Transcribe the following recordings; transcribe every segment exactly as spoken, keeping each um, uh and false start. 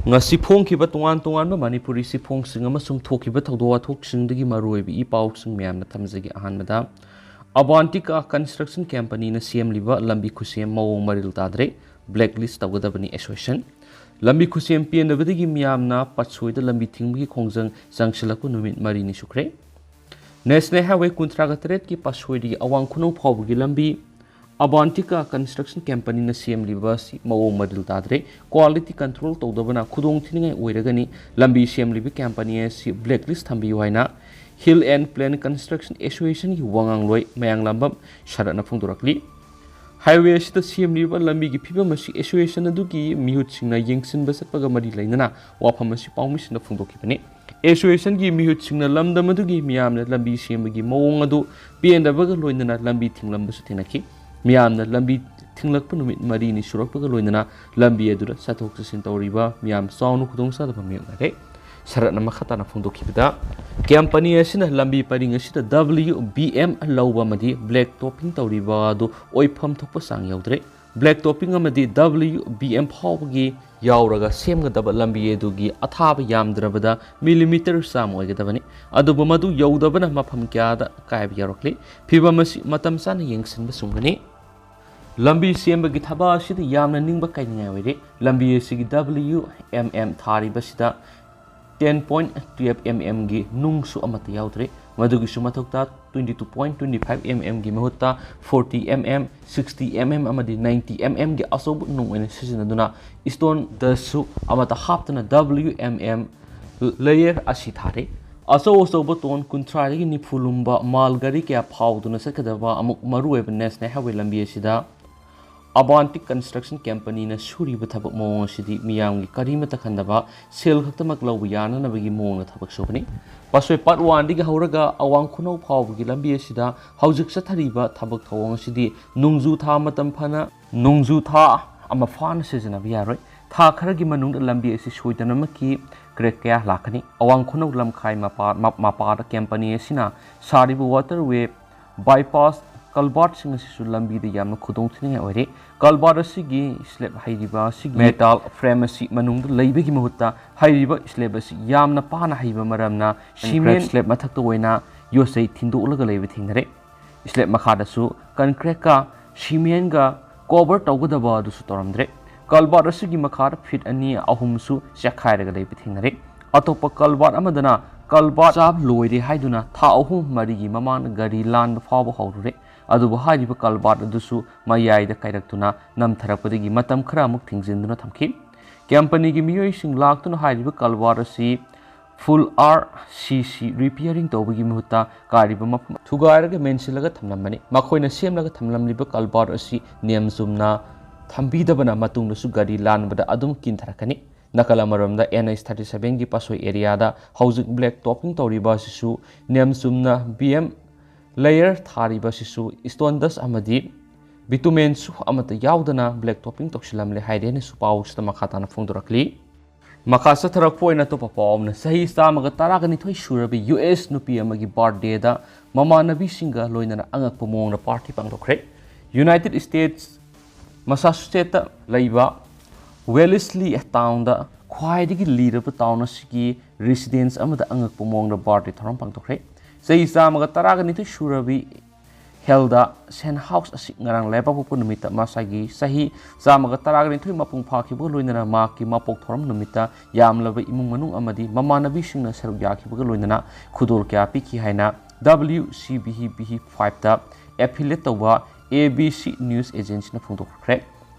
ꯉꯁꯤ ꯐꯣꯡꯈꯤꯕ ꯇꯣꯉꯥꯟ ꯇꯣꯉꯥꯟꯕ ꯃꯅꯤꯄꯨꯔꯤ ꯆꯦꯐꯣꯡꯁꯤꯡ ꯑꯃꯁꯨꯡ ꯊꯣꯛꯈꯤꯕ ꯊꯧꯗꯣꯛ ꯋꯥꯊꯣꯛꯁꯤꯡꯗꯒꯤ ꯃꯔꯨꯑꯣꯏꯕ ꯏ ꯄꯥꯎꯁꯤꯡ ꯃꯌꯥꯝꯅ ꯊꯝꯖꯒꯦ꯫ ꯑꯍꯥꯟꯕꯗ, ꯑꯕꯥꯟꯇꯤꯀꯥ ꯀꯟꯁꯇ꯭ꯔꯛꯁꯟ ꯀꯝꯄꯅꯤꯅ ꯁꯦꯝꯂꯤꯕ ꯂꯝꯕꯤ ꯈꯨꯠꯁꯦꯝ ꯃꯑꯣꯡ ꯃꯔꯤꯜ ꯇꯥꯗ꯭ꯔꯦ, ꯕ꯭ꯂꯦꯛ ꯂꯤꯁ ꯇꯧꯒꯗꯕꯅꯤ ꯑꯦꯁꯣꯁꯤꯌꯦꯁꯟ꯫ ꯂꯝꯕꯤ ꯈꯨꯠꯁꯦꯝ ꯄꯦꯟꯗꯕꯗꯒꯤ ꯃꯤꯌꯥꯝꯅ ꯄꯠꯁꯣꯏꯗ ꯂꯝꯕꯤ ꯊꯤꯡꯕꯒꯤ ꯈꯣꯡꯖꯪ ꯆꯪꯁꯤꯜꯂꯛꯄ ꯅꯨꯃꯤꯠ ꯃꯔꯤꯅꯤ ꯁꯨꯈ꯭ꯔꯦ꯫ ꯅꯦꯁꯅꯦꯜ ꯍꯥꯏꯋꯦ ꯀꯨꯟꯊ꯭ꯔꯥꯒ ꯇꯔꯦꯠꯀꯤ ꯄꯠꯁꯣꯏꯗꯒꯤ ꯑꯋꯥꯡ ꯈꯨꯅꯧ ꯐꯥꯎꯕꯒꯤ ꯂꯝꯕꯤ ꯑꯕꯥꯟꯇꯤꯀꯥ ꯀꯟꯁꯇ꯭ꯔꯛꯁꯟ ꯀꯝꯄꯅꯤꯅ ꯁꯦꯝꯂꯤꯕ ꯑꯁꯤ ꯃꯑꯣꯡ ꯃꯔꯤꯜ ꯇꯥꯗ꯭ꯔꯦ꯫ ꯀ꯭ꯋꯥꯂꯤꯇꯤ ꯀꯟꯇ꯭ꯔꯣꯜ ꯇꯧꯗꯕꯅ ꯈꯨꯗꯣꯡ ꯊꯤꯅꯤꯡꯉꯥꯏ ꯑꯣꯏꯔꯒꯅꯤ꯫ ꯂꯝꯕꯤ ꯁꯦꯝꯂꯤꯕ ꯀꯝꯄꯅꯤ ꯑꯁꯤ ꯕ꯭ꯂꯦꯛ ꯂꯤꯁ ꯊꯝꯕꯤꯌꯨ ꯍꯥꯏꯅ ꯍꯤꯜ ꯑꯦꯟ ꯄ꯭ꯂꯦꯟ ꯀꯟꯁꯇ꯭ꯔꯛꯁꯟ ꯑꯦꯁꯣꯁꯤꯌꯦꯁꯟꯒꯤ ꯋꯥꯉꯥꯡꯂꯣꯏ ꯃꯌꯥꯡꯂꯥꯝꯕꯝ ꯁꯔꯠꯅ ꯐꯣꯡꯗꯣꯔꯛꯂꯤ꯫ ꯍꯥꯏꯋꯦ ꯑꯁꯤꯗ ꯁꯦꯝꯂꯤꯕ ꯂꯝꯕꯤꯒꯤ ꯐꯤꯕꯝ ꯑꯁꯤ ꯑꯦꯁꯣꯁꯤꯌꯦꯁꯟ ꯑꯗꯨꯒꯤ ꯃꯤꯍꯨꯠꯁꯤꯡꯅ ꯌꯦꯡꯁꯤꯟꯕ ꯆꯠꯄꯒ ꯃꯔꯤ ꯂꯩꯅꯅ ꯋꯥꯐꯝ ꯑꯁꯤ ꯄꯥꯎꯃꯤꯁꯤꯡꯗ ꯐꯣꯡꯗꯣꯛꯈꯤꯕꯅꯤ꯫ ꯑꯦꯁꯣꯁꯤꯌꯦꯁꯟꯒꯤ ꯃꯤꯍꯨꯠꯁꯤꯡꯅ ꯂꯝꯗꯝ ꯑꯗꯨꯒꯤ ꯃꯤꯌꯥꯝꯅ ꯂꯝꯕꯤ ꯁꯦꯝꯕꯒꯤ ꯃꯑꯣꯡ ꯑꯗꯨ ꯄꯦꯟꯗꯕꯒ ꯂꯣꯏꯅꯅ ꯂꯝꯕꯤ ꯊꯤꯡꯂꯝꯕꯁꯨ ꯊꯦꯡꯅꯈꯤ꯫ ꯃꯤꯌꯥꯝꯅ ꯂꯝꯕꯤ ꯊꯤꯡꯂꯛꯄ ꯅꯨꯃꯤꯠ ꯃꯔꯤꯅꯤ ꯁꯨꯔꯛꯄꯒ ꯂꯣꯏꯅꯅ ꯂꯝꯕꯤ ꯑꯗꯨꯗ ꯆꯠꯊꯣꯛ ꯆꯠꯁꯤꯟ ꯇꯧꯔꯤꯕ ꯃꯤꯌꯥꯝ ꯆꯥꯎꯅ ꯈꯨꯗꯣꯡꯆꯥꯗꯕ ꯃꯥꯌꯣꯛꯅꯔꯦ꯫ ꯁꯔꯠꯅ ꯃꯈꯥ ꯇꯥꯅ ꯐꯣꯡꯗꯣꯛꯈꯤꯕꯗ, ꯀꯝꯄꯅꯤ ꯑꯁꯤꯅ ꯂꯝꯕꯤ ꯄꯔꯤꯡ ꯑꯁꯤꯗ ꯗꯕ꯭ꯂꯤꯌꯨ ꯕꯤ ꯑꯦꯝ ꯂꯧꯕ ꯑꯃꯗꯤ ꯕ꯭ꯂꯦꯛ ꯇꯣꯞꯄꯤꯡ ꯇꯧꯔꯤꯕ ꯑꯗꯨ ꯑꯣꯏꯐꯝ ꯊꯣꯛꯄ ꯆꯥꯡ ꯌꯧꯗ꯭ꯔꯦ꯫ ꯕ꯭ꯂꯦꯛ ꯇꯣꯞꯄꯤꯡ ꯑꯃꯗꯤ ꯗꯕ꯭ꯂꯤꯌꯨ ꯕꯤ ꯑꯦꯝ ꯐꯥꯎꯕꯒꯤ ꯌꯥꯎꯔꯒ ꯁꯦꯝꯒꯗꯕ ꯂꯝꯕꯤ ꯑꯗꯨꯒꯤ ꯑꯊꯥꯕ ꯌꯥꯝꯗ꯭ꯔꯕꯗ ꯃꯤꯂꯤꯃꯤꯇꯔ ꯆꯥꯝꯃ ꯑꯣꯏꯒꯗꯕꯅꯤ꯫ ꯑꯗꯨꯕꯨ ꯃꯗꯨ ꯌꯧꯗꯕꯅ ꯃꯐꯝ ꯀꯌꯥꯗ ꯑꯀꯥꯏꯕ ꯌꯥꯎꯔꯛꯂꯤ꯫ ꯐꯤꯕꯝ ꯑꯁꯤ ꯃꯇꯝ ꯆꯥꯅ ꯌꯦꯡꯁꯤꯟꯕ ꯆꯨꯝꯒꯅꯤ꯫ ꯂꯝꯕꯤ ꯁꯦꯝꯕꯒꯤ ꯊꯕꯛ ꯑꯁꯤꯗ ꯌꯥꯝꯅ ꯅꯤꯡꯕ ꯀꯥꯏꯅꯤꯡꯉꯥꯏ ꯑꯣꯏꯔꯦ꯫ ꯂꯝꯕꯤ ꯑꯁꯤꯒꯤ ꯗꯕ꯭ꯂꯤꯌꯨ ꯑꯦꯝ ꯑꯦꯝ ꯊꯥꯔꯤꯕꯁꯤꯗ ten point twelve mm ꯒꯤ ꯅꯨꯡꯁꯨ ꯑꯃꯠꯇ ꯌꯥꯎꯗ꯭ꯔꯦ꯫ ꯃꯗꯨꯒꯤꯁꯨ ꯃꯊꯛꯇ twenty two point twenty five mm ꯒꯤ ꯃꯍꯨꯠꯇ forty mm, sixty mm ꯑꯃꯗꯤ ninety mm ꯒꯤ ꯑꯆꯧꯕ ꯅꯨꯡ ꯑꯣꯏꯅ ꯁꯤꯖꯤꯟꯅꯗꯨꯅ stone dust ꯁꯨ ꯑꯃꯠꯇ ꯍꯥꯞꯇꯅ W M M layer ꯑꯁꯤ ꯊꯥꯔꯦ꯫ ꯑꯆꯧ ꯑꯆꯧꯕ ton ꯀꯨꯟꯊ꯭ꯔꯥꯗꯒꯤ ꯅꯤꯐꯨ ꯂꯨꯝꯕ ꯃꯥꯜ ꯒꯥꯔꯤ ꯀꯌꯥ ꯐꯥꯎꯗꯨꯅ ꯆꯠꯀꯗꯕ ꯑꯃꯨꯛ ꯃꯔꯨꯑꯣꯏꯕ ꯅꯦꯁꯅꯦꯜ ꯍꯥꯏꯋꯦ ꯂꯝꯕꯤ ꯑꯁꯤꯗ ꯑꯕꯥꯟꯇꯤ ꯀꯟꯁꯇ꯭ꯔꯛꯁꯟ ꯀꯝꯄꯅꯤꯅ ꯁꯨꯔꯤꯕ ꯊꯕꯛ ꯃꯑꯣꯡ ꯑꯁꯤꯗꯤ ꯃꯤꯌꯥꯝꯒꯤ ꯀꯔꯤꯃꯠꯇ ꯈꯟꯗꯕ ꯁꯦꯜ ꯈꯛꯇꯃꯛ ꯂꯧꯕ ꯌꯥꯅꯅꯕꯒꯤ ꯃꯑꯣꯡꯗ ꯊꯕꯛ ꯁꯨꯕꯅꯤ꯫ ꯄꯥꯠꯁꯣꯏ part one ꯗꯒꯤ ꯍꯧꯔꯒ ꯑꯋꯥꯡ ꯈꯨꯅꯧ ꯐꯥꯎꯕꯒꯤ ꯂꯝꯕꯤ ꯑꯁꯤꯗ ꯍꯧꯖꯤꯛ ꯆꯠꯊꯔꯤꯕ ꯊꯕꯛ ꯊꯧꯑꯣꯡ ꯑꯁꯤꯗꯤ ꯅꯣꯡꯖꯨ ꯊꯥ ꯃꯇꯝ ꯐꯅ, ꯅꯣꯡꯖꯨ ꯊꯥ ꯑꯃ ꯐꯥꯅ ꯁꯤꯖꯤꯟꯅꯕ ꯌꯥꯔꯣꯏ꯫ ꯊꯥ ꯈꯔꯒꯤ ꯃꯅꯨꯡꯗ ꯂꯝꯕꯤ ꯑꯁꯤ ꯁꯣꯏꯗꯅꯃꯛꯀꯤ crack ꯀꯌꯥ ꯂꯥꯛꯀꯅꯤ꯫ ꯑꯋꯥꯡ ꯈꯨꯅꯧ ꯂꯝꯈꯥꯏ ꯃꯄꯥ-, ꯃ-, ꯃꯄꯥꯗ ꯀꯝꯄꯅꯤ ꯑꯁꯤꯅ ꯁꯥꯔꯤꯕ waterway bypass ꯀꯜꯕꯥꯔꯠꯁꯤꯡ ꯑꯁꯤꯁꯨ ꯂꯝꯕꯤꯗ ꯌꯥꯝꯅ ꯈꯨꯗꯣꯡꯊꯤꯅꯤꯡꯉꯥꯏ ꯑꯣꯏꯔꯦ꯫ ꯀꯜꯕꯥꯔꯠ ꯑꯁꯤꯒꯤ ꯁ꯭ꯂꯦꯕ ꯍꯩꯔꯤꯕ ꯑꯁꯤꯒꯤ ꯃꯦꯇꯥꯜ ꯐ꯭ꯔꯦꯝ ꯑꯁꯤ ꯃꯅꯨꯡꯗ ꯂꯩꯕꯒꯤ ꯃꯍꯨꯠꯇ ꯍꯩꯔꯤꯕ ꯁ꯭ꯂꯦꯕ ꯑꯁꯤ ꯌꯥꯝꯅ ꯄꯥꯅ ꯍꯩꯕ ꯃꯔꯝꯅ ꯁꯤꯃꯦꯟ ꯁ꯭ꯂꯦꯕ ꯃꯊꯛꯇ ꯑꯣꯏꯅ ꯌꯣꯠ ꯆꯩ ꯊꯤꯟꯗꯣꯛꯂꯒ ꯂꯩꯕ ꯊꯦꯡꯅꯔꯦ꯫ ꯁ꯭ꯂꯦꯕ ꯃꯈꯥꯗꯁꯨ ꯀꯟꯀ꯭ꯔꯦꯠꯀ ꯁꯤꯃꯦꯟꯒ ꯀꯣꯚꯔ ꯇꯧꯒꯗꯕ ꯑꯗꯨꯁꯨ ꯇꯧꯔꯝꯗ꯭ꯔꯦ꯫ ꯀꯜꯕꯥꯔꯠ ꯑꯁꯤꯒꯤ ꯃꯈꯥꯗ ꯐꯤꯠ ꯑꯅꯤ ꯑꯍꯨꯝꯁꯨ ꯆꯦꯛꯈꯥꯏꯔꯒ ꯂꯩꯕ ꯊꯦꯡꯅꯔꯦ꯫ ꯑꯇꯣꯞꯄ ꯀꯜꯕꯥꯔꯠ ꯑꯃꯗꯅ ꯀꯜꯕꯥꯔꯠ ꯆꯥꯕ ꯂꯣꯏꯔꯦ ꯍꯥꯏꯗꯨꯅ ꯊꯥ ꯑꯍꯨꯝ ꯃꯔꯤꯒꯤ ꯃꯃꯥꯡꯗ ꯒꯥꯔꯤ ꯂꯥꯟꯕ ꯐꯥꯎꯕ ꯍꯧꯔꯨꯔꯦ꯫ ꯑꯗꯨꯕꯨ ꯍꯥꯏꯔꯤꯕ ꯀꯜꯕꯥꯔꯠ ꯑꯗꯨꯁꯨ ꯃꯌꯥꯏꯗ ꯀꯥꯏꯔꯛꯇꯨꯅ ꯅꯝꯊꯔꯛꯄꯗꯒꯤ ꯃꯇꯝ ꯈꯔ ꯑꯃꯨꯛ ꯊꯤꯡꯖꯤꯟꯗꯨꯅ ꯊꯝꯈꯤ꯫ ꯀꯝꯄꯅꯤꯒꯤ ꯃꯤꯑꯣꯏꯁꯤꯡ ꯂꯥꯛꯇꯨꯅ ꯍꯥꯏꯔꯤꯕ ꯀꯜꯕꯥꯔꯠ ꯑꯁꯤ ꯐꯨꯜ ꯑꯥꯔ ꯁꯤ ꯁꯤ ꯔꯤꯄꯤꯌꯥꯔꯤꯡ ꯇꯧꯕꯒꯤ ꯃꯍꯨꯠꯇ ꯀꯥꯏꯔꯤꯕ ꯃꯐꯝ ꯊꯨꯒꯥꯏꯔꯒ ꯃꯦꯟꯁꯤꯜꯂꯒ ꯊꯝꯂꯝꯕꯅꯤ꯫ ꯃꯈꯣꯏꯅ ꯁꯦꯝꯂꯒ ꯊꯝꯂꯝꯂꯤꯕ ꯀꯜꯕꯥꯔꯠ ꯑꯁꯤ ꯅꯤꯌꯝ ꯆꯨꯝꯅ ꯊꯝꯕꯤꯗꯕꯅ ꯃꯇꯨꯡꯗꯁꯨ ꯒꯥꯔꯤ ꯂꯥꯟꯕꯗ ꯑꯗꯨꯝ ꯀꯤꯟꯊꯔꯛꯀꯅꯤ꯫ ꯅꯥꯀꯜ ꯑꯃꯔꯣꯝꯗ ꯑꯦꯟ ꯑꯩꯆ ꯊꯥꯔꯇꯤ ꯁꯚꯦꯟꯒꯤ ꯄꯥꯁꯣꯏ ꯑꯦꯔꯤꯌꯥꯗ ꯍꯧꯖꯤꯛ ꯕ꯭ꯂꯦꯛ ꯇꯣꯞꯄꯤꯡ ꯇꯧꯔꯤꯕ ꯑꯁꯤꯁꯨ ꯅꯤꯌꯝ ꯆꯨꯝꯅ ꯕꯤ ꯑꯦꯝ ꯂꯦꯌꯔ ꯊꯥꯔꯤꯕ ꯑꯁꯤꯁꯨ ꯁ꯭ꯇꯣꯟ ꯗꯁ ꯑꯃꯗꯤ ꯕꯤꯇꯨꯃꯦꯟꯁꯨ ꯑꯃꯠꯇ ꯌꯥꯎꯗꯅ ꯕ꯭ꯂꯦꯛ ꯇꯣꯞꯄꯤꯡ ꯇꯧꯁꯤꯜꯂꯝꯂꯦ ꯍꯥꯏꯔꯦꯅꯁꯨ ꯄꯥꯎꯁꯤꯗ ꯃꯈꯥ ꯇꯥꯅ ꯐꯣꯡꯗꯣꯔꯛꯂꯤ꯫ ꯃꯈꯥ ꯆꯠꯊꯔꯛꯄ ꯑꯣꯏꯅ ꯑꯇꯣꯞꯄ ꯄꯥꯎ ꯑꯃꯅ ꯆꯍꯤ ꯆꯥꯝꯃꯒ ꯇꯔꯥꯒ ꯅꯤꯊꯣꯏ ꯁꯨꯔꯕꯤ ꯌꯨ ꯑꯦꯁ ꯅꯨꯄꯤ ꯑꯃꯒꯤ ꯕꯥꯔꯊꯗꯦꯗ ꯃꯃꯥꯟꯅꯕꯤꯁꯤꯡꯒ ꯂꯣꯏꯅꯅ ꯑꯉꯛꯄ ꯃꯑꯣꯡꯗ ꯄꯥꯔꯇꯤ ꯄꯥꯡꯊꯣꯛꯈ꯭ꯔꯦ꯫ ꯌꯨꯅꯥꯏꯇꯦꯗ ꯁ꯭ꯇꯦꯠꯁ ꯃꯁꯥꯆꯨꯁꯦꯠꯇ ꯂꯩꯕ ꯋꯦꯂꯤꯁꯂꯤ ꯇꯥꯎꯟꯗ ꯈ꯭ꯋꯥꯏꯗꯒꯤ ꯂꯤꯔꯕ ꯇꯥꯎꯟ ꯑꯁꯤꯒꯤ ꯔꯤꯁꯤꯗꯦꯟꯁ ꯑꯃꯗ ꯑꯉꯛꯄ ꯃꯑꯣꯡꯗ ꯕꯥꯔꯊꯗꯦ ꯊꯧꯔꯝ ꯄꯥꯡꯊꯣꯛꯈ꯭ꯔꯦ꯫ ꯆꯍꯤ ꯆꯥꯝꯃꯒ ꯇꯔꯥꯒ ꯅꯤꯊꯣꯏ ꯁꯨꯔꯕꯤ ꯍꯦꯜꯗ ꯁꯦꯟ ꯍꯥꯎꯁ ꯑꯁꯤ ꯉꯔꯥꯡ ꯂꯩꯕꯥꯛꯄꯣꯛꯄ ꯅꯨꯃꯤꯠꯇ ꯃꯁꯥꯒꯤ ꯆꯍꯤ ꯆꯥꯝꯃꯒ ꯇꯔꯥꯒ ꯅꯤꯊꯣꯏ ꯃꯄꯨꯡ ꯐꯥꯈꯤꯕꯒ ꯂꯣꯏꯅꯅ ꯃꯍꯥꯛꯀꯤ ꯃꯄꯣꯛ ꯊꯧꯔꯝ ꯅꯨꯃꯤꯠꯇ ꯌꯥꯝꯂꯕ ꯏꯃꯨꯡ ꯃꯅꯨꯡ ꯑꯃꯗꯤ ꯃꯃꯥꯟꯅꯕꯤꯁꯤꯡꯅ ꯁꯔꯨꯛ ꯌꯥꯈꯤꯕꯒ ꯂꯣꯏꯅꯅ ꯈꯨꯗꯣꯜ ꯀꯌꯥ ꯄꯤꯈꯤ ꯍꯥꯏꯅ ꯗꯕ꯭ꯂꯤꯎ ꯁꯤ ꯕꯤ ꯍꯤ ꯕꯤ ꯍꯤ ꯐꯥꯏꯚꯇ ꯑꯦꯐꯤꯂꯦꯠ ꯇꯧꯕ ꯑꯦ ꯕꯤ ꯁꯤ ꯅ꯭ꯌꯨꯁ ꯑꯦꯖꯦꯟꯁꯤꯅ ꯐꯣꯡꯗꯣꯛꯈ꯭ꯔꯦ꯫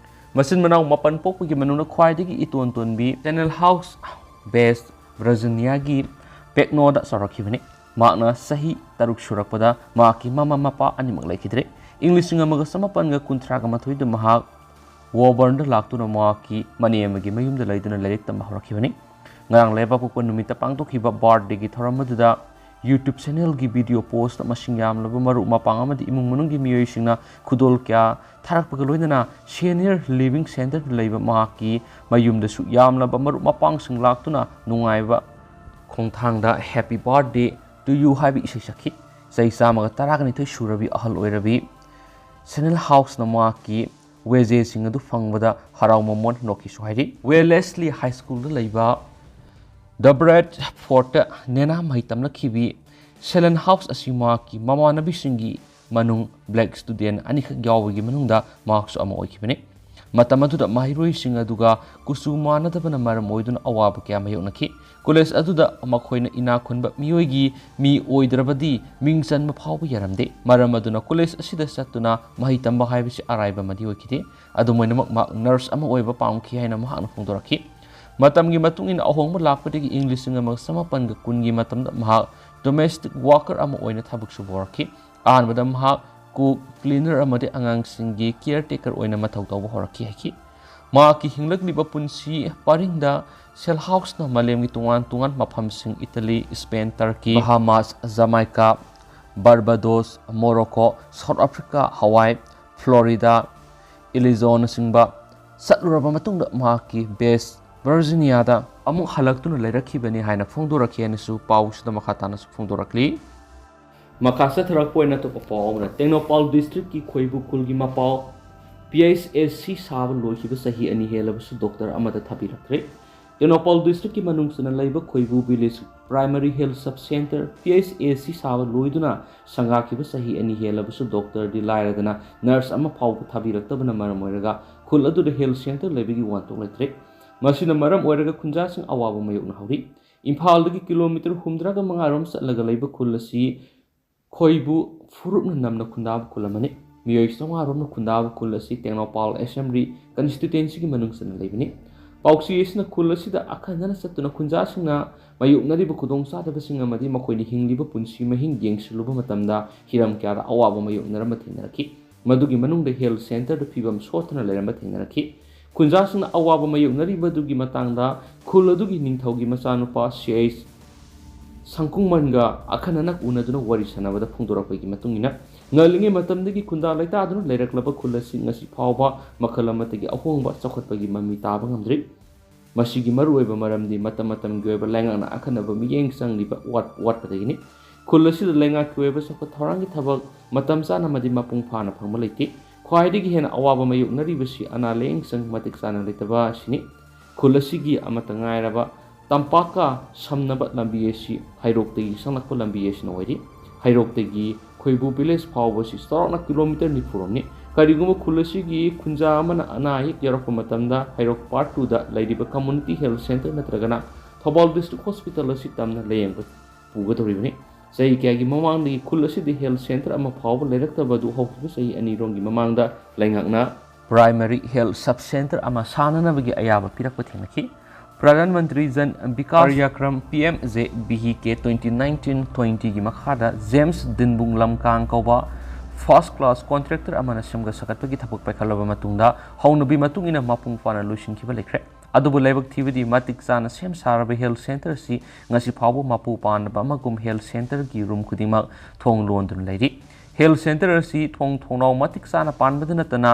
ꯃꯆꯤꯟ ꯃꯅꯥꯎ ꯃꯥꯄꯟ ꯄꯣꯛꯄꯒꯤ ꯃꯅꯨꯡꯗ ꯈ꯭ꯋꯥꯏꯗꯒꯤ ꯏꯇꯣꯟ ꯇꯣꯟꯕꯤ ꯁꯦꯅꯦꯜ ꯍꯥꯎꯁ ꯕꯦꯁ ꯚꯔꯖꯤꯅꯤꯌꯥꯒꯤ ꯄꯦꯛꯅꯣꯗ ꯆꯥꯎꯔꯛꯈꯤꯕꯅꯤ꯫ ꯃꯍꯥꯛꯅ ꯆꯍꯤ ꯇꯔꯨꯛ ꯁꯨꯔꯛꯄꯗ ꯃꯍꯥꯛꯀꯤ ꯃꯃꯥ ꯃꯄꯥ ꯑꯅꯤꯃꯛ ꯂꯩꯈꯤꯗ꯭ꯔꯦ꯫ ꯏꯪ ꯂꯤꯁꯤꯡ ꯑꯃꯒ ꯆꯃꯥꯄꯟꯒ ꯀꯨꯟꯊ꯭ꯔꯥꯒ ꯃꯥꯊꯣꯏꯗ ꯃꯍꯥꯛ ꯋꯣꯕꯔꯟꯗ ꯂꯥꯛꯇꯨꯅ ꯃꯍꯥꯛꯀꯤ ꯃꯅꯦ ꯑꯃꯒꯤ ꯃꯌꯨꯝꯗ ꯂꯩꯗꯨꯅ ꯂꯥꯏꯔꯤꯛ ꯇꯝꯕ ꯍꯧꯔꯛꯈꯤꯕꯅꯤ꯫ ꯉꯔꯥꯡ ꯂꯩꯕꯥꯛꯄꯣꯛꯄ ꯅꯨꯃꯤꯠꯇ ꯄꯥꯡꯊꯣꯛꯈꯤꯕ ꯕꯥꯔꯊꯗꯦꯒꯤ ꯊꯧꯔꯝ ꯑꯗꯨꯗ YouTube ꯆꯦꯅꯦꯜꯒꯤ ꯚꯤꯗꯤꯑꯣ ꯄꯣꯁꯇ ꯃꯁꯤꯡ ꯌꯥꯝꯂꯕ ꯃꯔꯨꯞ ꯃꯄꯥꯡ ꯑꯃꯗꯤ ꯏꯃꯨꯡ ꯃꯅꯨꯡꯒꯤ ꯃꯤꯑꯣꯏꯁꯤꯡꯅ ꯈꯨꯗꯣꯜ ꯀꯌꯥ ꯊꯥꯔꯛꯄꯒ ꯂꯣꯏꯅꯅ ꯁꯦꯅꯤꯌꯔ ꯂꯤꯚꯤꯡ ꯁꯦꯟꯇꯔꯗ ꯂꯩꯕ ꯃꯍꯥꯛꯀꯤ ꯃꯌꯨꯝꯗꯁꯨ ꯌꯥꯝꯂꯕ ꯃꯔꯨꯞ ꯃꯄꯥꯡꯁꯤꯡ ꯂꯥꯛꯇꯨꯅ ꯅꯨꯡꯉꯥꯏꯕ ꯈꯣꯡꯊꯥꯡꯗ Happy Birthday to You ꯍꯥꯏꯕ ꯏꯁꯩ ꯁꯛꯈꯤ꯫ ꯆꯍꯤ ꯆꯥꯝꯃꯒ ꯇꯔꯥꯒ ꯅꯤꯊꯣꯏ ꯁꯨꯔꯕꯤ ꯑꯍꯜ ꯑꯣꯏꯔꯕꯤ ꯁꯦꯂꯦꯟ ꯍꯥꯎꯁꯅ ꯃꯍꯥꯛꯀꯤ ꯋꯦꯖꯦꯁꯤꯡ ꯑꯗꯨ ꯐꯪꯕꯗ ꯍꯔꯥꯎ ꯃꯃꯣꯟ ꯅꯣꯛꯈꯤꯁꯨ ꯍꯥꯏꯔꯤ꯫ ꯋꯦꯂꯦꯁꯂꯤ ꯍꯥꯏ ꯁ꯭ꯀꯨꯜꯗ ꯂꯩꯕ ꯗꯕ꯭ꯔꯦꯠ ꯐꯣꯔꯠꯇ ꯅꯦꯅꯥ ꯃꯍꯩ ꯇꯝꯂꯛꯈꯤꯕꯤ ꯁꯦꯂꯦꯟ ꯍꯥꯎꯁ ꯑꯁꯤ ꯃꯍꯥꯛꯀꯤ ꯃꯃꯥꯟꯅꯕꯤꯁꯤꯡꯒꯤ ꯃꯅꯨꯡ ꯕ꯭ꯂꯦꯛ ꯁ꯭ꯇꯨꯗꯦꯟ ꯑꯅꯤꯈꯛ ꯌꯥꯎꯕꯒꯤ ꯃꯅꯨꯡꯗ ꯃꯍꯥꯛꯁꯨ ꯑꯃ ꯑꯣꯏꯈꯤꯕꯅꯤ꯫ ꯃꯇꯝ ꯑꯗꯨꯗ ꯃꯍꯩꯔꯣꯏꯁꯤꯡ ꯑꯗꯨꯒ ꯀꯨꯆꯨ ꯃꯥꯟꯅꯗꯕꯅ ꯃꯔꯝ ꯑꯣꯏꯗꯨꯅ ꯑꯋꯥꯕ ꯀꯌꯥ ꯃꯥꯌꯣꯛꯅꯈꯤ꯫ ꯀꯣꯂꯦꯖ ꯑꯗꯨꯗ ꯃꯈꯣꯏꯅ ꯏꯅꯥꯛ ꯈꯨꯟꯕ ꯃꯤꯑꯣꯏꯒꯤ ꯃꯤ ꯑꯣꯏꯗ꯭ꯔꯕꯗꯤ ꯃꯤꯡ ꯆꯟꯕ ꯐꯥꯎꯕ ꯌꯥꯔꯝꯗꯦ꯫ ꯃꯔꯝ ꯑꯗꯨꯅ ꯀꯣꯂꯦꯖ ꯑꯁꯤꯗ ꯆꯠꯇꯨꯅ ꯃꯍꯩ ꯇꯝꯕ ꯍꯥꯏꯕꯁꯤ ꯑꯔꯥꯏꯕ ꯑꯃꯗꯤ ꯑꯣꯏꯈꯤꯗꯦ꯫ ꯑꯗꯨꯝ ꯑꯣꯏꯅꯃꯛ, ꯃꯍꯥꯛ ꯅꯔꯁ ꯑꯃ ꯑꯣꯏꯕ ꯄꯥꯝꯈꯤ ꯍꯥꯏꯅ ꯃꯍꯥꯛꯅ ꯐꯣꯡꯗꯣꯔꯛꯈꯤ꯫ ꯃꯇꯝꯒꯤ ꯃꯇꯨꯡ ꯏꯟꯅ ꯑꯍꯣꯡꯕ ꯂꯥꯛꯄꯗꯒꯤ ꯏꯪ ꯂꯤꯁꯤꯡ ꯑꯃꯒ ꯆꯃꯥꯄꯟꯒ ꯀꯨꯟꯒꯤ ꯃꯇꯝꯗ ꯃꯍꯥꯛ ꯗꯣꯃꯦꯁꯇꯤꯛ ꯋꯥꯔꯀꯔ ꯑꯃ ꯑꯣꯏꯅ ꯊꯕꯛ ꯁꯨꯕ ꯍꯧꯔꯛꯈꯤ꯫ ꯑꯍꯥꯟꯕꯗ ꯃꯍꯥꯛ ꯀꯨꯛ, ꯀ꯭ꯂꯤꯅꯔ ꯑꯃꯗꯤ ꯑꯉꯥꯡꯁꯤꯡꯒꯤ ꯀꯤꯌꯔ ꯇꯦꯀꯔ ꯑꯣꯏꯅ ꯃꯊꯧ ꯇꯧꯕ ꯍꯧꯔꯛꯈꯤ ꯍꯥꯏꯈꯤ꯫ ꯃꯍꯥꯛꯀꯤ ꯍꯤꯡꯂꯛꯂꯤꯕ ꯄꯨꯟꯁꯤ ꯄꯔꯤꯡꯗ ꯁꯦꯜ ꯍꯥꯎꯁꯅ ꯃꯥꯂꯦꯝꯒꯤ ꯇꯣꯉꯥꯟ ꯇꯣꯉꯥꯟꯕ ꯃꯐꯝꯁꯤꯡ, Italy, Spain, Turkey, Bahamas, Jamaica, Barbados, Morocco, South Africa, Hawaii, Florida, ꯏꯂꯤꯖꯣꯅꯆꯤꯡꯕ ꯆꯠꯂꯨꯔꯕ ꯃꯇꯨꯡꯗ ꯃꯍꯥꯛꯀꯤ ꯕꯦꯁ ꯚꯔꯖꯤꯅꯤꯌꯥꯗ ꯑꯃꯨꯛ ꯍꯜꯂꯛꯇꯨꯅ ꯂꯩꯔꯛꯈꯤꯕꯅꯤ ꯍꯥꯏꯅ ꯐꯣꯡꯗꯣꯔꯛꯈꯤ ꯍꯥꯏꯅꯁꯨ ꯄꯥꯎꯁꯤꯗ ꯃꯈꯥ ꯇꯥꯅꯁꯨ ꯐꯣꯡꯗꯣꯔꯛꯂꯤ꯫ ꯃꯈꯥ ꯆꯠꯊꯔꯛꯄ ꯑꯣꯏꯅ ꯑꯇꯣꯞꯄ ꯄꯥꯎ ꯑꯃꯅ, ꯇꯦꯡꯅꯧꯄꯥꯜ ꯗꯤꯁꯇ꯭ꯔꯤꯛꯀꯤ ꯈꯣꯏꯕꯨ ꯈꯨꯜꯒꯤ ꯃꯄꯥꯎ ꯄꯤ ꯑꯩꯆ ꯑꯦ ꯁꯤ ꯁꯥꯕ ꯂꯣꯏꯈꯤꯕ ꯆꯍꯤ ꯑꯅꯤ ꯍꯦꯜꯂꯕꯁꯨ ꯗꯣꯛꯇꯔ ꯑꯃꯗ ꯊꯥꯕꯤꯔꯛꯇ꯭ꯔꯦ꯫ ꯇꯦꯡꯅꯧꯄꯥꯜ ꯗꯤꯁꯇ꯭ꯔꯤꯛꯀꯤ ꯃꯅꯨꯡ ꯆꯟꯅ ꯂꯩꯕ ꯈꯣꯏꯕꯨ village primary health sub centre, P H A C ꯁꯥꯕ ꯂꯣꯏꯗꯨꯅ ꯁꯪꯒꯥꯈꯤꯕ ꯆꯍꯤ ꯑꯅꯤ ꯍꯦꯜꯂꯕꯁꯨ ꯗꯣꯛꯇꯔꯗꯤ ꯂꯥꯏꯔꯗꯅ ꯅꯔꯁ ꯑꯃ ꯐꯥꯎꯕ ꯊꯥꯕꯤꯔꯛꯇꯕꯅ ꯃꯔꯝ ꯑꯣꯏꯔꯒ ꯈꯨꯜ ꯑꯗꯨꯗ ꯍꯦꯜꯊ ꯁꯦꯟꯇꯔ ꯂꯩꯕꯒꯤ ꯋꯥꯟꯊꯣꯛ ꯂꯩꯇ꯭ꯔꯦ꯫ ꯃꯁꯤꯅ ꯃꯔꯝ ꯑꯣꯏꯔꯒ ꯈꯨꯟꯖꯥꯁꯤꯡ ꯑꯋꯥꯕ ꯃꯥꯌꯣꯛꯅꯍꯧꯔꯤ꯫ ꯏꯝꯐꯥꯜꯗꯒꯤ ꯀꯤꯂꯣꯃꯤꯇꯔ ꯍꯨꯝꯗ꯭ꯔꯥꯒ ꯃꯉꯥ ꯔꯣꯝ ꯆꯠꯂꯒ ꯂꯩꯕ ꯈꯨꯜ ꯑꯁꯤ ꯈꯣꯏꯕꯨ ꯐꯨꯔꯨꯞꯅ ꯅꯝꯅ ꯈꯨꯟꯗꯥꯕ ꯈꯨꯜ ꯑꯃꯅꯤ꯫ ꯃꯤꯑꯣꯏ ꯆꯥꯝꯃꯉꯥ ꯔꯣꯝꯅ ꯈꯨꯟꯗꯥꯕ ꯈꯨꯜ ꯑꯁꯤ ꯇꯦꯡꯅꯧꯄꯥꯜ ꯑꯦꯁꯦꯝꯕ꯭ꯂꯤ ꯀꯟꯁꯇꯤꯇ꯭ꯋꯦꯟꯁꯤꯒꯤ ꯃꯅꯨꯡ ꯆꯟꯅ ꯂꯩꯕꯅꯤ꯫ ꯄꯥꯎꯆꯦ ꯑꯁꯤꯅ ꯈꯨꯜ ꯑꯁꯤꯗ ꯑꯈꯟꯅꯅ ꯆꯠꯇꯨꯅ ꯈꯨꯟꯖꯥꯁꯤꯡꯅ ꯃꯥꯌꯣꯛꯅꯔꯤꯕ ꯈꯨꯗꯣꯡꯆꯥꯗꯕꯁꯤꯡ ꯑꯃꯗꯤ ꯃꯈꯣꯏꯅ ꯍꯤꯡꯂꯤꯕ ꯄꯨꯟꯁꯤ ꯃꯍꯤꯡ ꯌꯦꯡꯁꯤꯜꯂꯨꯕ ꯃꯇꯝꯗ ꯍꯤꯔꯝ ꯀꯌꯥꯗ ꯑꯋꯥꯕ ꯃꯥꯌꯣꯛꯅꯔꯝꯕ ꯊꯦꯡꯅꯔꯛꯈꯤ꯫ ꯃꯗꯨꯒꯤ ꯃꯅꯨꯡꯗ ꯍꯦꯜꯊ ꯁꯦꯟꯇꯔꯗ ꯐꯤꯕꯝ ꯁꯣꯠꯊꯅ ꯂꯩꯔꯝꯕ ꯊꯦꯡꯅꯔꯛꯈꯤ꯫ ꯈꯨꯟꯖꯥꯁꯤꯡꯅ ꯑꯋꯥꯕ ꯃꯥꯌꯣꯛꯅꯔꯤꯕꯗꯨꯒꯤ ꯃꯇꯥꯡꯗ ꯈꯨꯜ ꯑꯗꯨꯒꯤ ꯅꯤꯡꯊꯧꯒꯤ ꯃꯆꯥꯅꯨꯄꯥ ꯁꯤ ꯑꯩꯆ ꯁꯪꯀꯨꯡꯃꯟꯒ ꯑꯈꯟꯅꯅ ꯎꯅꯗꯨꯅ ꯋꯥꯔꯤ ꯁꯥꯟꯅꯕꯗ ꯐꯣꯡꯗꯣꯔꯛꯄꯒꯤ ꯃꯇꯨꯡ ꯏꯟꯅ, ꯉꯜꯂꯤꯉꯩ ꯃꯇꯝꯗꯒꯤ ꯈꯨꯟꯗꯥ ꯂꯩꯇꯥꯗꯨꯅ ꯂꯩꯔꯛꯂꯕ ꯈꯨꯜ ꯑꯁꯤ ꯉꯁꯤ ꯐꯥꯎꯕ ꯃꯈꯜ ꯑꯃꯠꯇꯒꯤ ꯑꯍꯣꯡꯕ ꯆꯥꯎꯈꯠꯄꯒꯤ ꯃꯃꯤ ꯇꯥꯕ ꯉꯝꯗ꯭ꯔꯤ꯫ ꯃꯁꯤꯒꯤ ꯃꯔꯨꯑꯣꯏꯕ ꯃꯔꯝꯗꯤ ꯃꯇꯝ ꯃꯇꯝꯒꯤ ꯑꯣꯏꯕ ꯂꯩꯉꯥꯛꯅ ꯑꯈꯟꯅꯕ ꯃꯤꯠꯌꯦꯡ ꯆꯪꯂꯤꯕ ꯋꯥꯠ-, ꯋꯥꯠꯄꯗꯒꯤꯅꯤ꯫ ꯈꯨꯜ ꯑꯁꯤꯗ ꯂꯩꯉꯥꯛꯀꯤ ꯑꯣꯏꯕ ꯆꯥꯎꯈꯠ ꯊꯧꯔꯥꯡꯒꯤ ꯊꯕꯛ ꯃꯇꯝ ꯆꯥꯅ ꯑꯃꯗꯤ ꯃꯄꯨꯡ ꯐꯥꯅ ꯐꯪꯕ ꯂꯩꯇꯦ꯫ ꯈ꯭ꯋꯥꯏꯗꯒꯤ ꯍꯦꯟꯅ ꯑꯋꯥꯕ ꯃꯥꯌꯣꯛꯅꯔꯤꯕꯁꯤ ꯑꯅꯥ ꯂꯥꯌꯦꯡ ꯁꯪ ꯃꯇꯤꯛ ꯆꯥꯅ ꯂꯩꯇꯕ ꯑꯁꯤꯅꯤ꯫ ꯈꯨꯜ ꯑꯁꯤꯒꯤ ꯑꯃꯠꯇ ꯉꯥꯏꯔꯕ ꯇꯝꯄꯥꯛꯀ ꯁꯝꯅꯕ ꯂꯝꯕꯤ ꯑꯁꯤ ꯍꯩꯔꯣꯛꯇꯒꯤ ꯁꯪꯂꯛꯄ ꯂꯝꯕꯤ ꯑꯁꯤꯅ ꯑꯣꯏꯔꯤ꯫ ꯍꯩꯔꯣꯛꯇꯒꯤ ꯈꯣꯏꯕꯨ ꯚꯤꯂꯦꯖ ꯐꯥꯎꯕꯁꯤ ꯆꯥꯎꯔꯥꯛꯅ ꯀꯤꯂꯣꯃꯤꯇꯔ ꯅꯤꯐꯨ ꯔꯣꯝꯅꯤ꯫ ꯀꯔꯤꯒꯨꯝꯕ ꯈꯨꯜ ꯑꯁꯤꯒꯤ ꯈꯨꯟꯖꯥ ꯑꯃꯅ ꯑꯅꯥ ꯑꯌꯦꯛ ꯌꯥꯎꯔꯛꯄ ꯃꯇꯝꯗ ꯍꯩꯔꯣꯛ ꯄꯥꯔꯠ ꯇꯨꯗ ꯂꯩꯔꯤꯕ ꯀꯝꯃꯨꯅꯤꯇꯤ ꯍꯦꯜꯊ ꯁꯦꯟꯇꯔ ꯅꯠꯇ꯭ꯔꯒꯅ ꯊꯧꯕꯥꯜ ꯗꯤꯁꯇ꯭ꯔꯤꯛ ꯍꯣꯁꯄꯤꯇꯥꯜ ꯑꯁꯤ ꯇꯝꯅ ꯂꯥꯌꯦꯡꯕ ꯄꯨꯒꯗꯧꯔꯤꯕꯅꯤ꯫ ꯆꯍꯤ ꯀꯌꯥꯒꯤ ꯃꯃꯥꯡꯗꯒꯤ ꯈꯨꯜ ꯑꯁꯤꯗ ꯍꯦꯜꯊ ꯁꯦꯟꯇꯔ ꯑꯃ ꯐꯥꯎꯕ ꯂꯩꯔꯛꯇꯕ ꯑꯗꯨ ꯍꯧꯈꯤꯕ ꯆꯍꯤ ꯑꯅꯤꯔꯣꯝꯒꯤ ꯃꯃꯥꯡꯗ ꯂꯩꯉꯥꯛꯅ ꯄ꯭ꯔꯥꯏꯃꯔꯤ ꯍꯦꯜꯊ ꯁꯕ ꯁꯦꯟꯇꯔ ꯑꯃ ꯁꯥꯅꯅꯕꯒꯤ ꯑꯌꯥꯕ ꯄꯤꯔꯛꯄ ꯊꯦꯡꯅꯈꯤ꯫ Pradhan Mantri Jan Vikas Karyakram, P M J V K, twenty nineteen ꯇ꯭ꯋꯦꯟꯇꯤꯒꯤ ꯃꯈꯥꯗ ꯖꯦꯝꯁ ꯗꯤꯟꯕꯨꯡ ꯂꯝꯀꯥꯡ ꯀꯧꯕ ꯐꯥꯔꯁ ꯀ꯭ꯂꯥꯁ ꯀꯣꯟꯇ꯭ꯔꯦꯛꯇꯔ ꯑꯃꯅ ꯁꯦꯝꯒꯠ ꯁꯥꯒꯠꯄꯒꯤ ꯊꯕꯛ ꯄꯥꯏꯈꯠꯂꯕ ꯃꯇꯨꯡꯗ ꯍꯧꯅꯕꯤ ꯃꯇꯨꯡ ꯏꯟꯅ ꯃꯄꯨꯡ ꯐꯥꯅ ꯂꯣꯏꯁꯤꯟꯈꯤꯕ ꯂꯩꯈ꯭ꯔꯦ꯫ ꯑꯗꯨꯕꯨ ꯂꯥꯏꯕꯛ ꯊꯤꯕꯗꯤ ꯃꯇꯤꯛ ꯆꯥꯅ ꯁꯦꯝ ꯁꯥꯔꯕ ꯍꯦꯜꯊ ꯁꯦꯟꯇꯔ ꯑꯁꯤ ꯉꯁꯤ ꯐꯥꯎꯕ ꯃꯄꯨ ꯄꯥꯟꯗꯕ ꯑꯃꯒꯨꯝ ꯍꯦꯜꯊ ꯁꯦꯟꯇꯔꯒꯤ ꯔꯨꯝ ꯈꯨꯗꯤꯡꯃꯛ ꯊꯣꯡ ꯂꯣꯟꯗꯨꯅ ꯂꯩꯔꯤ꯫ ꯍꯦꯜꯊ ꯁꯦꯟꯇꯔ ꯑꯁꯤ ꯊꯣꯡ ꯊꯣꯡꯅꯥꯎ ꯃꯇꯤꯛ ꯆꯥꯅ ꯄꯥꯟꯕꯗ ꯅꯠꯇꯅ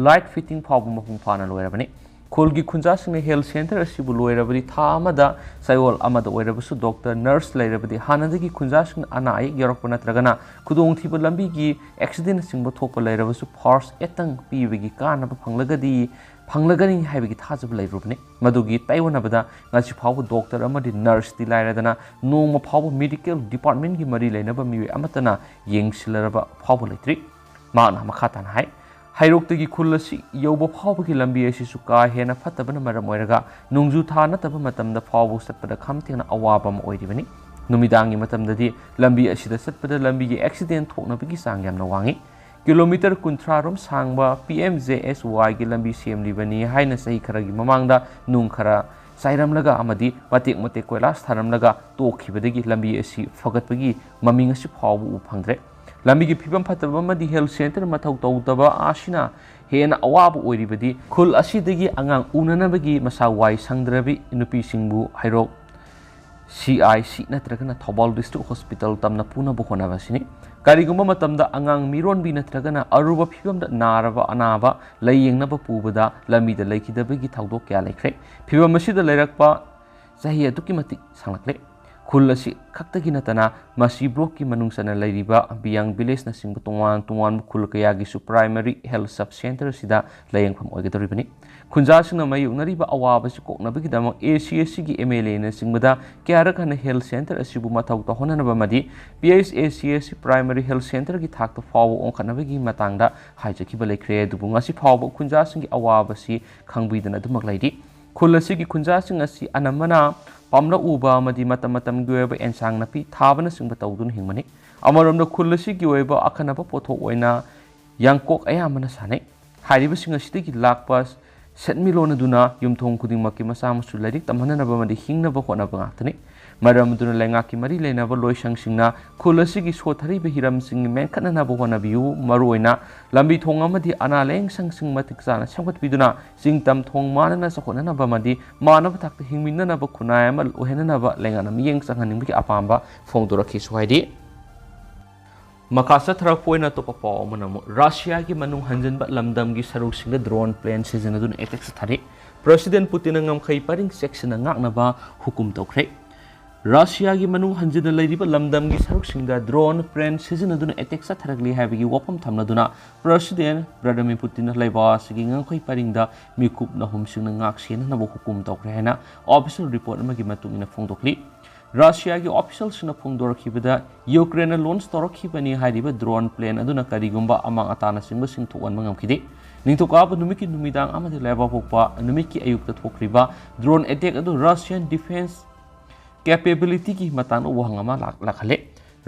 ꯂꯥꯏꯠ ꯐꯤꯠꯇꯤꯡ ꯐꯥꯎꯕ ꯃꯄꯨꯡ ꯐꯥꯅ ꯂꯣꯏꯔꯕꯅꯤ꯫ ꯈꯨꯜꯒꯤ ꯈꯨꯟꯖꯥꯁꯤꯡꯅ ꯍꯦꯜꯊ ꯁꯦꯟꯇꯔ ꯑꯁꯤꯕꯨ ꯂꯣꯏꯔꯕꯗꯤ ꯊꯥ ꯑꯃꯗ ꯆꯌꯣꯜ ꯑꯃꯗ ꯑꯣꯏꯔꯕꯁꯨ ꯗꯣꯛꯇꯔ, ꯅꯔꯁ ꯂꯩꯔꯕꯗꯤ ꯍꯥꯟꯅꯗꯒꯤ ꯈꯨꯟꯖꯥꯁꯤꯡꯅ ꯑꯅꯥ ꯑꯌꯦꯛ ꯌꯥꯎꯔꯛꯄ ꯅꯠꯇ꯭ꯔꯒꯅ ꯈꯨꯗꯣꯡꯊꯤꯕ ꯂꯝꯕꯤꯒꯤ ꯑꯦꯛꯁꯤꯗꯦꯟꯅꯆꯤꯡꯕ ꯊꯣꯛꯄ ꯂꯩꯔꯕꯁꯨ ꯐꯥꯔꯁ ꯑꯦꯗꯇꯪ ꯄꯤꯕꯒꯤ ꯀꯥꯟꯅꯕ ꯐꯪꯂꯒꯗꯤ ꯐꯪꯂꯒꯅꯤ ꯍꯥꯏꯕꯒꯤ ꯊꯥꯖꯕ ꯂꯩꯔꯨꯕꯅꯤ꯫ ꯃꯗꯨꯒꯤ ꯇꯥꯏꯑꯣꯟꯅꯕꯗ ꯉꯁꯤ ꯐꯥꯎꯕ ꯗꯣꯛꯇꯔ ꯑꯃꯗꯤ ꯅꯔꯁꯇꯤ ꯂꯥꯏꯔꯗꯅ ꯅꯣꯡꯃ ꯐꯥꯎꯕ ꯃꯦꯗꯤꯀꯦꯜ ꯗꯤꯄꯥꯔꯠꯃꯦꯟꯒꯤ ꯃꯔꯤ ꯂꯩꯅꯕ ꯃꯤꯑꯣꯏ ꯑꯃꯠꯇꯅ ꯌꯦꯡꯁꯤꯜꯂꯔꯕ ꯐꯥꯎꯕ ꯂꯩꯇ꯭ꯔꯤ꯫ ꯃꯍꯥꯛꯅ ꯃꯈꯥ ꯇꯥꯅ ꯍꯥꯏ, ꯍꯩꯔꯣꯛꯇꯒꯤ ꯈꯨꯜ ꯑꯁꯤ ꯌꯧꯕ ꯐꯥꯎꯕꯒꯤ ꯂꯝꯕꯤ ꯑꯁꯤꯁꯨ ꯀꯥ ꯍꯦꯟꯅ ꯐꯠꯇꯕꯅ ꯃꯔꯝ ꯑꯣꯏꯔꯒ ꯅꯣꯡꯖꯨ ꯊꯥ ꯅꯠꯇꯕ ꯃꯇꯝꯗ ꯐꯥꯎꯕ ꯆꯠꯄꯗ ꯈꯝ ꯊꯦꯡꯅ ꯑꯋꯥꯕ ꯑꯃ ꯑꯣꯏꯔꯤꯕꯅꯤ꯫ ꯅꯨꯃꯤꯗꯥꯡꯒꯤ ꯃꯇꯝꯗꯗꯤ ꯂꯝꯕꯤ ꯑꯁꯤꯗ ꯆꯠꯄꯗ ꯂꯝꯕꯤꯒꯤ ꯑꯦꯛꯁꯤꯗꯦꯟ ꯊꯣꯛꯅꯕꯒꯤ ꯆꯥꯡ ꯌꯥꯝꯅ ꯋꯥꯡꯏ꯫ ꯀꯤꯂꯣꯃꯤꯇꯔ ꯀꯨꯟꯊ꯭ꯔꯥ ꯔꯣꯝ ꯁꯥꯡꯕ ꯄꯤ ꯑꯦꯝ ꯖꯦ ꯑꯦꯁ ꯋꯥꯏꯒꯤ ꯂꯝꯕꯤ ꯁꯦꯝꯂꯤꯕꯅꯤ ꯍꯥꯏꯅ ꯆꯍꯤ ꯈꯔꯒꯤ ꯃꯃꯥꯡꯗ ꯅꯨꯡ ꯈꯔ ꯆꯥꯏꯔꯝꯂꯒ ꯑꯃꯗꯤ ꯃꯇꯦꯛ ꯃꯇꯦꯛ ꯀꯣꯏꯂꯥꯁ ꯊꯥꯔꯝꯂꯒ ꯇꯣꯛꯈꯤꯕꯗꯒꯤ ꯂꯝꯕꯤ ꯑꯁꯤ ꯐꯒꯠꯄꯒꯤ ꯃꯃꯤꯡ ꯑꯁꯤ ꯐꯥꯎꯕ ꯎꯕ ꯐꯪꯗ꯭ꯔꯦ꯫ ꯂꯝꯕꯤꯒꯤ ꯐꯤꯕꯝ ꯐꯠꯇꯕ ꯑꯃꯗꯤ ꯍꯦꯜꯊ ꯁꯦꯟꯇꯔ ꯃꯊꯧ ꯇꯧꯗꯕ ꯑꯁꯤꯅ ꯍꯦꯟꯅ ꯑꯋꯥꯕ ꯑꯣꯏꯔꯤꯕꯗꯤ ꯈꯨꯜ ꯑꯁꯤꯗꯒꯤ ꯑꯉꯥꯡ ꯎꯅꯅꯕꯒꯤ ꯃꯁꯥ ꯋꯥꯏ ꯁꯪꯗ꯭ꯔꯕꯤ ꯅꯨꯄꯤꯁꯤꯡꯕꯨ ꯍꯩꯔꯣꯛ ꯁꯤ ꯑꯥꯏ ꯁꯤ ꯅꯠꯇ꯭ꯔꯒꯅ ꯊꯧꯕꯥꯜ ꯗꯤꯁꯇ꯭ꯔꯤꯛ ꯍꯣꯁꯄꯤꯇꯥꯜ ꯇꯝꯅ ꯄꯨꯅꯕ ꯍꯣꯠꯅꯕ ꯑꯁꯤꯅꯤ꯫ ꯀꯔꯤꯒꯨꯝꯕ ꯃꯇꯝꯗ ꯑꯉꯥꯡ ꯃꯤꯔꯣꯟꯕꯤ ꯅꯠꯇ꯭ꯔꯒꯅ ꯑꯔꯨꯕ ꯐꯤꯕꯝꯗ ꯅꯥꯔꯕ ꯑꯅꯥꯕ ꯂꯥꯌꯦꯡꯅꯕ ꯄꯨꯕꯗ ꯂꯝꯕꯤꯗ ꯂꯩꯈꯤꯗꯕꯒꯤ ꯊꯧꯗꯣꯛ ꯀꯌꯥ ꯂꯩꯈ꯭ꯔꯦ꯫ ꯐꯤꯕꯝ ꯑꯁꯤꯗ ꯂꯩꯔꯛꯄ ꯆꯍꯤ ꯑꯗꯨꯛꯀꯤ ꯃꯇꯤꯛ ꯁꯥꯡꯂꯛꯂꯦ꯫ ꯈꯨꯜ ꯑꯁꯤ ꯈꯛꯇꯒꯤ ꯅꯠꯇꯅ ꯃꯁꯤ blockꯀꯤ ꯃꯅꯨꯡ ꯆꯟꯅ ꯂꯩꯔꯤꯕ ꯕꯤꯌꯥꯡ villageꯅꯆꯤꯡꯕ ꯇꯣꯉꯥꯟ ꯇꯣꯉꯥꯟꯕ ꯈꯨꯜ ꯀꯌꯥꯒꯤꯁꯨ primary health sub centre ꯑꯁꯤꯗ ꯂꯥꯌꯦꯡꯐꯝ ꯑꯣꯏꯒꯗꯧꯔꯤꯕꯅꯤ꯫ ꯈꯨꯟꯖꯥꯁꯤꯡꯅ ꯃꯥꯌꯣꯛꯅꯔꯤꯕ ꯑꯋꯥꯕꯁꯤ ꯀꯣꯛꯅꯕꯒꯤꯗꯃꯛ ACSCꯒꯤ MLAꯅꯆꯤꯡꯕꯗ ꯀꯌꯥꯔꯛ ꯍꯟꯅ health centre ꯑꯁꯤꯕꯨ ꯃꯊꯧ ꯇꯧꯍꯟꯅꯅꯕ ꯑꯃꯗꯤ PHACSC primary health centreꯒꯤ ꯊꯥꯛꯇ ꯐꯥꯎꯕ ꯑꯣꯟꯈꯠꯅꯕꯒꯤ ꯃꯇꯥꯡꯗ ꯍꯥꯏꯖꯈꯤꯕ ꯂꯩꯈ꯭ꯔꯦ꯫ ꯑꯗꯨꯕꯨ ꯉꯁꯤ ꯐꯥꯎꯕ ꯈꯨꯟꯖꯥꯁꯤꯡꯒꯤ ꯑꯋꯥꯕꯁꯤ ꯈꯪꯕꯤꯗꯅ ꯑꯗꯨꯃꯛ ꯂꯩꯔꯤ꯫ ꯈꯨꯜ ꯑꯁꯤꯒꯤ ꯈꯨꯟꯖꯥꯁꯤꯡ ꯑꯁꯤ ꯑꯅꯝꯕꯅ ꯄꯥꯝꯂꯛ ꯎꯕ ꯑꯃꯗꯤ ꯃꯇꯝ ꯃꯇꯝꯒꯤ ꯑꯣꯏꯕ ꯑꯦꯟꯁꯥꯡ ꯅꯥꯄꯤ ꯊꯥꯕꯅꯆꯤꯡꯕ ꯇꯧꯗꯨꯅ ꯍꯤꯡꯕꯅꯤ꯫ ꯑꯃꯔꯣꯝꯗ ꯈꯨꯜ ꯑꯁꯤꯒꯤ ꯑꯣꯏꯕ ꯑꯈꯟꯅꯕ ꯄꯣꯠꯊꯣꯛ ꯑꯣꯏꯅ ꯌꯥꯡꯀꯣꯛ ꯑꯌꯥꯝꯕꯅ ꯁꯥꯟꯅꯩ꯫ ꯍꯥꯏꯔꯤꯕꯁꯤꯡ ꯑꯁꯤꯗꯒꯤ ꯂꯥꯛꯄ ꯁꯦꯟꯃꯤꯠꯂꯣꯟ ꯑꯗꯨꯅ ꯌꯨꯝꯊꯣꯡ ꯈꯨꯗꯤꯡꯃꯛꯀꯤ ꯃꯆꯥ ꯃꯁꯨ ꯂꯥꯏꯔꯤꯛ ꯇꯝꯍꯟꯅꯅꯕ ꯑꯃꯗꯤ ꯍꯤꯡꯅꯕ ꯍꯣꯠꯅꯕ ꯉꯥꯛꯇꯅꯤ꯫ ꯃꯔꯝ ꯑꯗꯨꯅ ꯂꯩꯉꯥꯛꯀꯤ ꯃꯔꯤ ꯂꯩꯅꯕ ꯂꯣꯏꯁꯪꯁꯤꯡꯅ ꯈꯨꯜ ꯑꯁꯤꯒꯤ ꯁꯣꯠꯊꯔꯤꯕ ꯍꯤꯔꯝꯁꯤꯡ ꯃꯦꯟꯈꯠꯅꯅꯕ ꯍꯣꯠꯅꯕꯤꯌꯨ꯫ ꯃꯔꯨꯑꯣꯏꯅ ꯂꯝꯕꯤ ꯊꯣꯡ ꯑꯃꯗꯤ ꯑꯅꯥ ꯂꯥꯌꯦꯡ ꯁꯪꯁꯤꯡ ꯃꯇꯤꯛ ꯆꯥꯅ ꯁꯦꯝꯒꯠꯄꯤꯗꯨꯅ ꯆꯤꯡ ꯇꯝ ꯊꯣꯡ ꯃꯥꯟꯅꯅ ꯆꯥꯎꯈꯠꯅꯅꯕ ꯑꯃꯗꯤ ꯃꯥꯟꯅꯕ ꯊꯥꯛꯇ ꯍꯤꯡꯃꯤꯟꯅꯅꯕ ꯈꯨꯟꯅꯥꯏ ꯑꯃ ꯑꯣꯏꯍꯟꯅꯅꯕ ꯂꯩꯉꯥꯛꯅ ꯃꯤꯠꯌꯦꯡ ꯆꯪꯍꯟꯅꯤꯡꯕꯒꯤ ꯑꯄꯥꯝꯕ ꯐꯣꯡꯗꯣꯔꯛꯈꯤꯁꯨ ꯍꯥꯏꯗꯤ꯫ ꯃꯈꯥ ꯆꯠꯊꯔꯛꯄ ꯑꯣꯏꯅ ꯑꯇꯣꯞꯄ ꯄꯥꯎ ꯑꯃꯅ ꯑꯃꯨꯛ ꯔꯥꯁꯤꯌꯥꯒꯤ ꯃꯅꯨꯡ ꯍꯟꯖꯤꯟꯕ ꯂꯝꯗꯝꯒꯤ ꯁꯔꯨꯛꯁꯤꯡꯗ drone plane ꯁꯤꯖꯤꯟꯅꯗꯨꯅ attack ꯆꯠꯊꯔꯤ꯫ President Putinꯅ ꯉꯝꯈꯩ ꯄꯔꯤꯡ ꯆꯦꯛꯁꯤꯟꯅ ꯉꯥꯛꯅꯕ ꯍꯨꯀꯨꯝ ꯇꯧꯈ꯭ꯔꯦ꯫ ꯔꯥꯁꯤꯌꯥꯒꯤ ꯃꯅꯨꯡ ꯍꯟꯖꯤꯟꯅ ꯂꯩꯔꯤꯕ ꯂꯝꯗꯝꯒꯤ ꯁꯔꯨꯛꯁꯤꯡꯗ drone plane ꯁꯤꯖꯤꯟꯅꯗꯨꯅ attack ꯆꯠꯊꯔꯛꯂꯤ ꯍꯥꯏꯕꯒꯤ ꯋꯥꯐꯝ ꯊꯝꯅꯗꯨꯅ President Vladimir Putinꯅ ꯂꯩꯕꯥꯛ ꯑꯁꯤꯒꯤ ꯉꯝꯈꯩ ꯄꯔꯤꯡꯗ ꯃꯤꯀꯨꯞ ꯅꯍꯨꯝꯁꯤꯡꯅ ꯉꯥꯛ ꯁꯦꯟꯅꯅꯕ ꯍꯨꯀꯨꯝ ꯇꯧꯈ꯭ꯔꯦ ꯍꯥꯏꯅ official report ꯑꯃꯒꯤ ꯃꯇꯨꯡ ꯏꯟꯅ ꯐꯣꯡꯗꯣꯛꯂꯤ꯫ ꯔꯥꯁꯤꯌꯥꯒꯤ officialꯁꯤꯡꯅ ꯐꯣꯡꯗꯣꯔꯛꯈꯤꯕꯗ ꯌꯨꯀ꯭ꯔꯦꯟꯅ launch ꯇꯧꯔꯛꯈꯤꯕꯅꯤ ꯍꯥꯏꯔꯤꯕ drone plane ꯑꯗꯨꯅ ꯀꯔꯤꯒꯨꯝꯕ ꯑꯃꯥꯡ ꯑꯇꯥꯅꯆꯤꯡꯕꯁꯤꯡ ꯊꯣꯛꯍꯟꯕ ꯉꯝꯈꯤꯗꯦ꯫ ꯅꯤꯡꯊꯧꯀꯥꯕ ꯅꯨꯃꯤꯠꯀꯤ ꯅꯨꯃꯤꯗꯥꯡ ꯑꯃꯗꯤ ꯂꯩꯕꯥꯛꯄꯣꯛꯄ ꯅꯨꯃꯤꯠꯀꯤ ꯑꯌꯨꯛꯇ ꯊꯣꯛꯈ꯭ꯔꯤꯕ drone attack ꯑꯗꯨ Russian defense capabilityꯒꯤ ꯃꯇꯥꯡꯗ ꯋꯥꯍꯪ ꯑꯃ ꯂꯥꯛ-, ꯂꯥꯛꯍꯜꯂꯦ꯫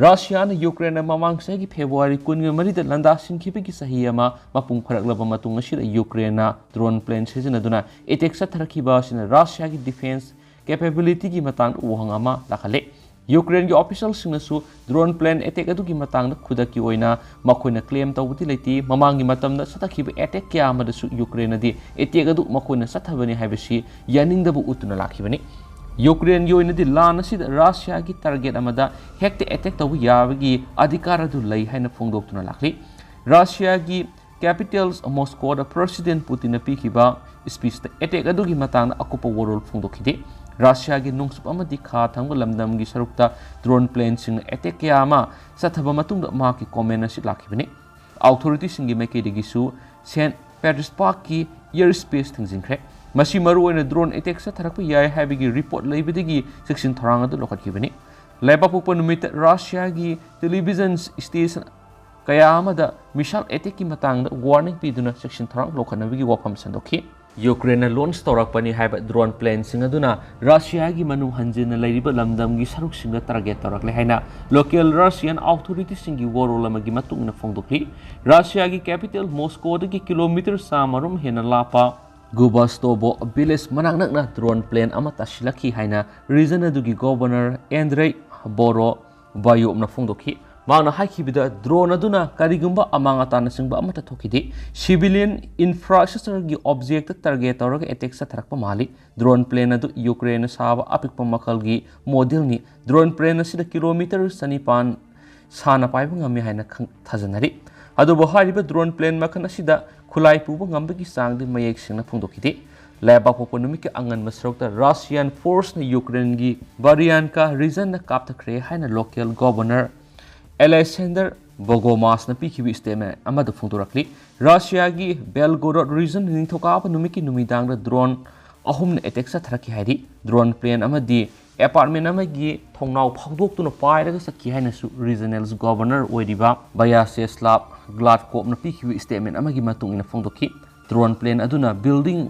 ꯔꯥꯁꯤꯌꯥꯅ ꯌꯨꯀ꯭ꯔꯦꯟꯗ ꯃꯃꯥꯡ ꯆꯍꯤꯒꯤ February ꯀꯨꯟꯒ ꯃꯔꯤꯗ ꯂꯥꯟꯗꯥꯁꯤꯟꯈꯤꯕꯒꯤ ꯆꯍꯤ ꯑꯃ ꯃꯄꯨꯡ ꯐꯥꯔꯛꯂꯕ ꯃꯇꯨꯡ ꯑꯁꯤꯗ ꯌꯨꯀ꯭ꯔꯦꯟꯅ drone plane ꯁꯤꯖꯤꯟꯅꯗꯨꯅ attack ꯆꯠꯊꯔꯛꯈꯤꯕ ꯑꯁꯤꯅ ꯔꯥꯁꯤꯌꯥꯒꯤ defense capabilityꯒꯤ ꯃꯇꯥꯡꯗ ꯋꯥꯍꯪ ꯑꯃ ꯂꯥꯛꯍꯜꯂꯦ꯫ ꯌꯨꯀ꯭ꯔꯦꯟꯒꯤ officialꯁꯤꯡꯅꯁꯨ drone plane attack ꯑꯗꯨꯒꯤ ꯃꯇꯥꯡꯗ ꯈꯨꯗꯛꯀꯤ ꯑꯣꯏꯅ ꯃꯈꯣꯏꯅ claim ꯇꯧꯕꯗꯤ ꯂꯩꯇꯦ꯫ ꯃꯃꯥꯡꯒꯤ ꯃꯇꯝꯗ ꯆꯠꯊꯈꯤꯕ attack ꯀꯌꯥ ꯑꯃꯗꯁꯨ ꯌꯨꯀ꯭ꯔꯦꯟꯅꯗꯤ attack ꯑꯗꯨ ꯃꯈꯣꯏꯅ ꯆꯠꯊꯕꯅꯤ ꯍꯥꯏꯕꯁꯤ ꯌꯥꯅꯤꯡꯗꯕ ꯎꯠꯇꯨꯅ ꯂꯥꯛꯈꯤꯕꯅꯤ꯫ ꯌꯨꯀ꯭ꯔꯦꯟꯒꯤ ꯑꯣꯏꯅꯗꯤ ꯂꯥꯟ ꯑꯁꯤꯗ ꯔꯥꯁꯤꯌꯥꯒꯤ target ꯑꯃꯗ ꯍꯦꯛꯇ attack ꯇꯧꯕ ꯌꯥꯕꯒꯤ ꯑꯙꯤꯀꯥꯔ ꯑꯗꯨ ꯂꯩ ꯍꯥꯏꯅ ꯐꯣꯡꯗꯣꯛꯇꯨꯅ ꯂꯥꯛꯂꯤ꯫ ꯔꯥꯁꯤꯌꯥꯒꯤ capital Moscowꯗ President Putinꯅ ꯄꯤꯈꯤꯕ speechꯇ attack ꯑꯗꯨꯒꯤ ꯃꯇꯥꯡꯗ ꯑꯀꯨꯞꯄ ꯋꯥꯔꯣꯜ ꯐꯣꯡꯗꯣꯛꯈꯤꯗꯦ꯫ ꯔꯁꯤꯌꯥꯒꯤ ꯅꯣꯡꯆꯨꯞ ꯑꯃꯗꯤ ꯈꯥ ꯊꯪꯕ ꯂꯝꯗꯝꯒꯤ ꯁꯔꯨꯛꯇ drone planeꯁꯤꯡꯅ attack ꯀꯌꯥ ꯑꯃ ꯆꯠꯊꯕ ꯃꯇꯨꯡꯗ ꯃꯍꯥꯛꯀꯤ comment ꯑꯁꯤ ꯂꯥꯛꯈꯤꯕꯅꯤ꯫ Authorityꯁꯤꯡꯒꯤ ꯃꯥꯏꯀꯩꯗꯒꯤꯁꯨ Saint Petersburgꯀꯤ air space ꯊꯤꯡꯖꯤꯟꯈ꯭ꯔꯦ꯫ ꯃꯁꯤ ꯃꯔꯨꯑꯣꯏꯅ drone attack ꯆꯠꯊꯔꯛꯄ ꯌꯥꯏ ꯍꯥꯏꯕꯒꯤ report ꯂꯩꯕꯗꯒꯤ ꯆꯦꯛꯁꯤꯟ ꯊꯧꯔꯥꯡ ꯑꯗꯨ ꯂꯧꯈꯠꯈꯤꯕꯅꯤ꯫ ꯂꯩꯕꯥꯛꯄꯣꯛꯄ ꯅꯨꯃꯤꯠꯇ ꯔꯁꯤꯌꯥꯒꯤ television station ꯀꯌꯥ ꯑꯃꯗ missile attackꯀꯤ ꯃꯇꯥꯡꯗ warning ꯄꯤꯗꯨꯅ ꯆꯦꯛꯁꯤꯟ ꯊꯧꯔꯥꯡ ꯂꯧꯈꯠꯅꯕꯒꯤ ꯋꯥꯐꯝ ꯁꯟꯗꯣꯛꯈꯤ꯫ ꯌꯨꯀ꯭ꯔꯦꯟꯅ launch ꯇꯧꯔꯛꯄꯅꯤ ꯍꯥꯏꯕ drone planeꯁꯤꯡ ꯑꯗꯨꯅ ꯔꯁꯤꯌꯥꯒꯤ ꯃꯅꯨꯡ ꯍꯟꯖꯤꯟꯅ ꯂꯩꯔꯤꯕ ꯂꯝꯗꯝꯒꯤ ꯁꯔꯨꯛꯁꯤꯡꯗ target ꯇꯧꯔꯛꯂꯦ ꯍꯥꯏꯅ local Russian authorityꯁꯤꯡꯒꯤ ꯋꯥꯔꯣꯜ ꯑꯃꯒꯤ ꯃꯇꯨꯡ ꯏꯟꯅ ꯐꯣꯡꯗꯣꯛꯂꯤ꯫ ꯔꯁꯤꯌꯥꯒꯤ capital Moscowꯗꯒꯤ kilometre ꯆꯥꯝꯃꯔꯣꯝ ꯍꯦꯟꯅ ꯂꯥꯞꯄ Gubastovo village ꯃꯅꯥꯛ ꯅꯛꯅ drone plane ꯑꯃ ꯇꯥꯁꯤꯜꯂꯛꯈꯤ ꯍꯥꯏꯅ region ꯑꯗꯨꯒꯤ governor Andrei Vorobayovꯅ ꯐꯣꯡꯗꯣꯛꯈꯤ꯫ ꯃꯍꯥꯛꯅ ꯍꯥꯏꯈꯤꯕꯗ drone ꯑꯗꯨꯅ ꯀꯔꯤꯒꯨꯝꯕ ꯑꯃꯥꯡ ꯑꯇꯥꯅꯆꯤꯡꯕ ꯑꯃꯠꯇ ꯊꯣꯛꯈꯤꯗꯦ꯫ Civilian infrastructureꯒꯤ objectꯇ target ꯇꯧꯔꯒ attack ꯆꯠꯊꯔꯛꯄ ꯃꯥꯜꯂꯤ꯫ Drone plane ꯑꯗꯨ ꯌꯨꯀ꯭ꯔꯦꯟꯅ ꯁꯥꯕ ꯑꯄꯤꯛꯄ ꯃꯈꯜꯒꯤ modelꯅꯤ꯫ Drone plane ꯑꯁꯤꯗ kilometre ꯆꯅꯤꯄꯥꯟ ꯁꯥꯡꯅ ꯄꯥꯏꯕ ꯉꯝꯃꯤ ꯍꯥꯏꯅ ꯈꯪ-, ꯊꯥꯖꯅꯔꯤ꯫ ꯑꯗꯨꯕꯨ ꯍꯥꯏꯔꯤꯕ drone plane ꯃꯈꯜ ꯑꯁꯤꯗ ꯈꯨꯠꯂꯥꯏ ꯄꯨꯕ ꯉꯝꯕꯒꯤ ꯆꯥꯡꯗꯤ ꯃꯌꯦꯛ ꯁꯦꯡꯅ ꯐꯣꯡꯗꯣꯛꯈꯤꯗꯦ꯫ ꯂꯩꯕꯥꯛꯄꯣꯛꯄ ꯅꯨꯃꯤꯠꯀꯤ ꯑꯉꯟꯕ ꯁꯔꯨꯛꯇ Russian forceꯅ ꯌꯨꯀ꯭ꯔꯦꯟꯒꯤ Bryanka regionꯗ ꯀꯥꯞꯊꯈ꯭ꯔꯦ ꯍꯥꯏꯅ local governor Alexander Bogomasꯅ ꯄꯤꯈꯤꯕ statement ꯑꯃꯗ ꯐꯣꯡꯗꯣꯔꯛꯂꯤ꯫ ꯔꯁꯤꯌꯥꯒꯤ Belgorod region ꯅꯤꯡꯊꯧꯀꯥꯕ ꯅꯨꯃꯤꯠꯀꯤ ꯅꯨꯃꯤꯗꯥꯡꯗ drone ꯑꯍꯨꯝꯅ attack ꯆꯠꯊꯔꯛꯈꯤ ꯍꯥꯏꯔꯤ꯫ Drone plane ꯑꯃꯗꯤ apartment ꯑꯃꯒꯤ ꯊꯣꯡꯅꯥꯎ ꯐꯥꯎꯗꯣꯛꯇꯨꯅ ꯄꯥꯏꯔꯒ ꯆꯠꯈꯤ ꯍꯥꯏꯅꯁꯨ regional governor ꯑꯣꯏꯔꯤꯕ Vyacheslav Gladkovꯅ ꯄꯤꯈꯤꯕ statement ꯑꯃꯒꯤ ꯃꯇꯨꯡ ꯏꯟꯅ ꯐꯣꯡꯗꯣꯛꯈꯤ꯫ Drone plane ꯑꯗꯨꯅ building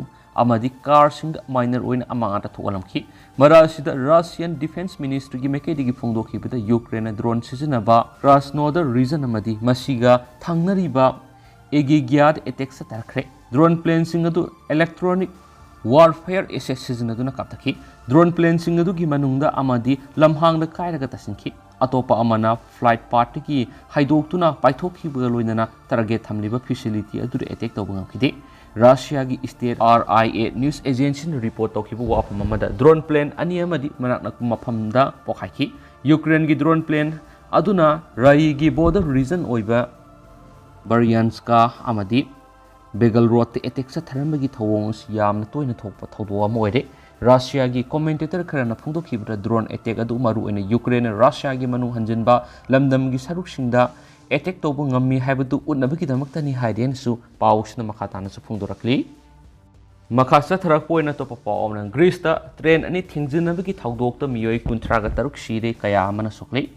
ꯑꯃꯗꯤ carꯁꯤꯡꯗ minor ꯑꯣꯏꯅ ꯑꯃꯥꯡ ꯑꯇꯥ ꯊꯣꯛꯍꯜꯂꯝꯈꯤ꯫ ꯃꯔꯛ ꯑꯁꯤꯗ Russian Defense Ministryꯒꯤ ꯃꯥꯏꯀꯩꯗꯒꯤ ꯐꯣꯡꯗꯣꯛꯈꯤꯕꯗ ꯌꯨꯀ꯭ꯔꯦꯟꯅ drone ꯁꯤꯖꯤꯟꯅꯕ Krasnodar region ꯑꯃꯗꯤ ꯃꯁꯤꯒ ꯊꯪꯅꯔꯤꯕ Agigiada attack ꯆꯠꯊꯈ꯭ꯔꯦ꯫ Drone planeꯁꯤꯡ ꯑꯗꯨ electronic warfare asset ꯁꯤꯖꯤꯟꯅꯗꯨꯅ ꯀꯥꯞꯊꯈꯤ꯫ Drone planeꯁꯤꯡ ꯑꯗꯨꯒꯤ ꯃꯅꯨꯡꯗ ꯑꯃꯗꯤ ꯂꯝꯍꯥꯡꯗ ꯀꯥꯏꯔꯒ ꯇꯥꯁꯤꯟꯈꯤ꯫ ꯑꯇꯣꯞꯄ ꯑꯃꯅ flight pathꯇꯒꯤ ꯍꯥꯏꯗꯣꯛꯇꯨꯅ ꯄꯥꯏꯊꯣꯛꯈꯤꯕꯒ ꯂꯣꯏꯅꯅ target ꯊꯝꯂꯤꯕ facility ꯑꯗꯨꯗ attack ꯇꯧꯕ ꯉꯝꯈꯤꯗꯦ꯫ ꯔꯁꯤꯌꯥꯒꯤ state R I A news agencyꯅ report ꯇꯧꯈꯤꯕ ꯋꯥꯐꯝ ꯑꯃꯗ drone plane ꯑꯅꯤ ꯑꯃꯗꯤ ꯃꯅꯥꯛ ꯅꯛꯄ ꯃꯐꯝꯗ ꯄꯣꯈꯥꯏꯈꯤ꯫ ꯌꯨꯀ꯭ꯔꯦꯟꯒꯤ drone plane ꯑꯗꯨꯅ ꯔꯥꯏꯒꯤ border region ꯑꯣꯏꯕ Bryanska ꯑꯃꯗꯤ Belgorodꯇ attack ꯆꯠꯊꯔꯝꯕꯒꯤ ꯊꯧꯑꯣꯡ ꯑꯁꯤ ꯌꯥꯝꯅ ꯇꯣꯏꯅ ꯊꯣꯛꯄ ꯊꯧꯗꯣꯛ ꯑꯃ ꯑꯣꯏꯔꯦ꯫ ꯔꯁꯤꯌꯥꯒꯤ ꯀꯣꯃꯦꯟꯇꯦꯇꯔ ꯈꯔꯅ ꯐꯣꯡꯗꯣꯛꯈꯤꯕꯗ ꯗ꯭ꯔꯣꯟ ꯑꯦꯇꯦꯛ ꯑꯗꯨ ꯃꯔꯨꯑꯣꯏꯅ ꯌꯨꯀ꯭ꯔꯦꯟꯅ ꯔꯁꯤꯌꯥꯒꯤ ꯃꯅꯨꯡ ꯍꯟꯖꯤꯟꯕ ꯂꯝꯗꯝꯒꯤ ꯁꯔꯨꯛꯁꯤꯡꯗ ꯑꯦꯇꯦꯛ ꯇꯧꯕ ꯉꯝꯃꯤ ꯍꯥꯏꯕꯗꯨ ꯎꯠꯅꯕꯒꯤꯗꯃꯛꯇꯅꯤ ꯍꯥꯏꯔꯦꯅꯁꯨ ꯄꯥꯎꯁꯤꯅ ꯃꯈꯥ ꯇꯥꯅꯁꯨ ꯐꯣꯡꯗꯣꯔꯛꯂꯤ꯫ ꯃꯈꯥ ꯆꯠꯊꯔꯛꯄ ꯑꯣꯏꯅ ꯑꯇꯣꯞꯄ ꯄꯥꯎ ꯑꯃꯅ ꯒ꯭ꯔꯤꯁꯇ ꯇ꯭ꯔꯦꯟ ꯑꯅꯤ ꯊꯦꯡꯖꯤꯟꯅꯕꯒꯤ ꯊꯧꯗꯣꯛꯇ ꯃꯤꯑꯣꯏ ꯀꯨꯟꯊ꯭ꯔꯥꯒ ꯇꯔꯨꯛ ꯁꯤꯔꯦ, ꯀꯌꯥ ꯑꯃꯅ ꯁꯣꯛꯂꯤ꯫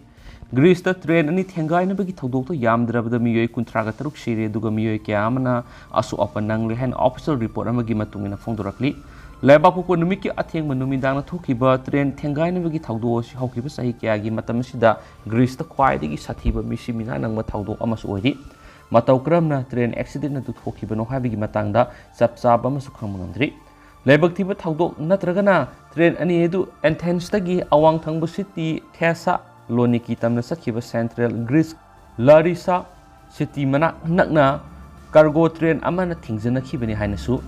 ꯒ꯭ꯔꯤꯁꯇ ꯇ꯭ꯔꯦꯟ ꯑꯅꯤ ꯊꯦꯡꯒꯥꯏꯅꯕꯒꯤ ꯊꯧꯗꯣꯛꯇ ꯌꯥꯝꯗ꯭ꯔꯕꯗ ꯃꯤꯑꯣꯏ ꯀꯨꯟꯊ꯭ꯔꯥꯒ ꯇꯔꯨꯛ ꯁꯤꯔꯦ, ꯑꯗꯨꯒ ꯃꯤꯑꯣꯏ ꯀꯌꯥ ꯑꯃꯅ ꯑꯁꯣꯛ ꯑꯄꯟ ꯅꯪꯂꯦ ꯍꯥꯏꯅ ꯑꯣꯐꯤꯁꯤꯌꯦꯜ ꯔꯤꯄꯣꯔꯠ ꯑꯃꯒꯤ ꯃꯇꯨꯡ ꯏꯟꯅ ꯐꯣꯡꯗꯣꯔꯛꯂꯤ꯫ ꯂꯩꯕꯥꯛ ꯄꯣꯛꯄ ꯅꯨꯃꯤꯠꯀꯤ ꯑꯊꯦꯡꯕ ꯅꯨꯃꯤꯗꯥꯡꯗ ꯊꯣꯛꯈꯤꯕ ꯇ꯭ꯔꯦꯟ ꯊꯦꯡꯒꯥꯏꯅꯕꯒꯤ ꯊꯧꯗꯣꯛ ꯑꯁꯤ ꯍꯧꯈꯤꯕ ꯆꯍꯤ ꯀꯌꯥꯒꯤ ꯃꯇꯝ ꯑꯁꯤꯗ ꯒ꯭ꯔꯤꯁꯇ ꯈ꯭ꯋꯥꯏꯗꯒꯤ ꯁꯥꯊꯤꯕ ꯃꯤꯁꯤ ꯃꯤꯅꯥ ꯅꯪꯕ ꯊꯧꯗꯣꯛ ꯑꯃꯁꯨ ꯑꯣꯏꯔꯤ꯫ ꯃꯇꯧ ꯀꯔꯝꯅ ꯇ꯭ꯔꯦꯟ ꯑꯦꯛꯁꯤꯗꯦꯟ ꯑꯗꯨ ꯊꯣꯛꯈꯤꯕꯅꯣ ꯍꯥꯏꯕꯒꯤ ꯃꯇꯥꯡꯗ ꯆꯞ ꯆꯥꯕ ꯑꯃꯁꯨ ꯈꯪꯕ ꯉꯝꯗ꯭ꯔꯤ꯫ ꯂꯥꯏꯕꯛ ꯊꯤꯕ ꯊꯧꯗꯣꯛ ꯅꯠꯇ꯭ꯔꯒꯅ ꯇ꯭ꯔꯦꯟ ꯑꯅꯤ ꯑꯗꯨ ꯑꯦꯊꯦꯟꯁꯇꯒꯤ ꯑꯋꯥꯡ ꯊꯪꯕ ꯁꯤꯇꯤ ꯊꯦꯁꯥ ꯂꯣꯅꯤꯀꯤ ꯇꯝꯅ ꯆꯠꯈꯤꯕ ꯁꯦꯟꯇ꯭ꯔꯦꯜ ꯒ꯭ꯔꯤꯁ ꯂꯥꯔꯤꯁꯥ ꯁꯤꯇꯤ ꯃꯅꯥꯛ ꯅꯛꯅ ꯀꯥꯔꯒꯣ ꯇ꯭ꯔꯦꯟ ꯑꯃꯅ ꯊꯤꯡꯖꯤꯟꯅꯈꯤꯕꯅꯤ ꯍꯥꯏꯅꯁꯨ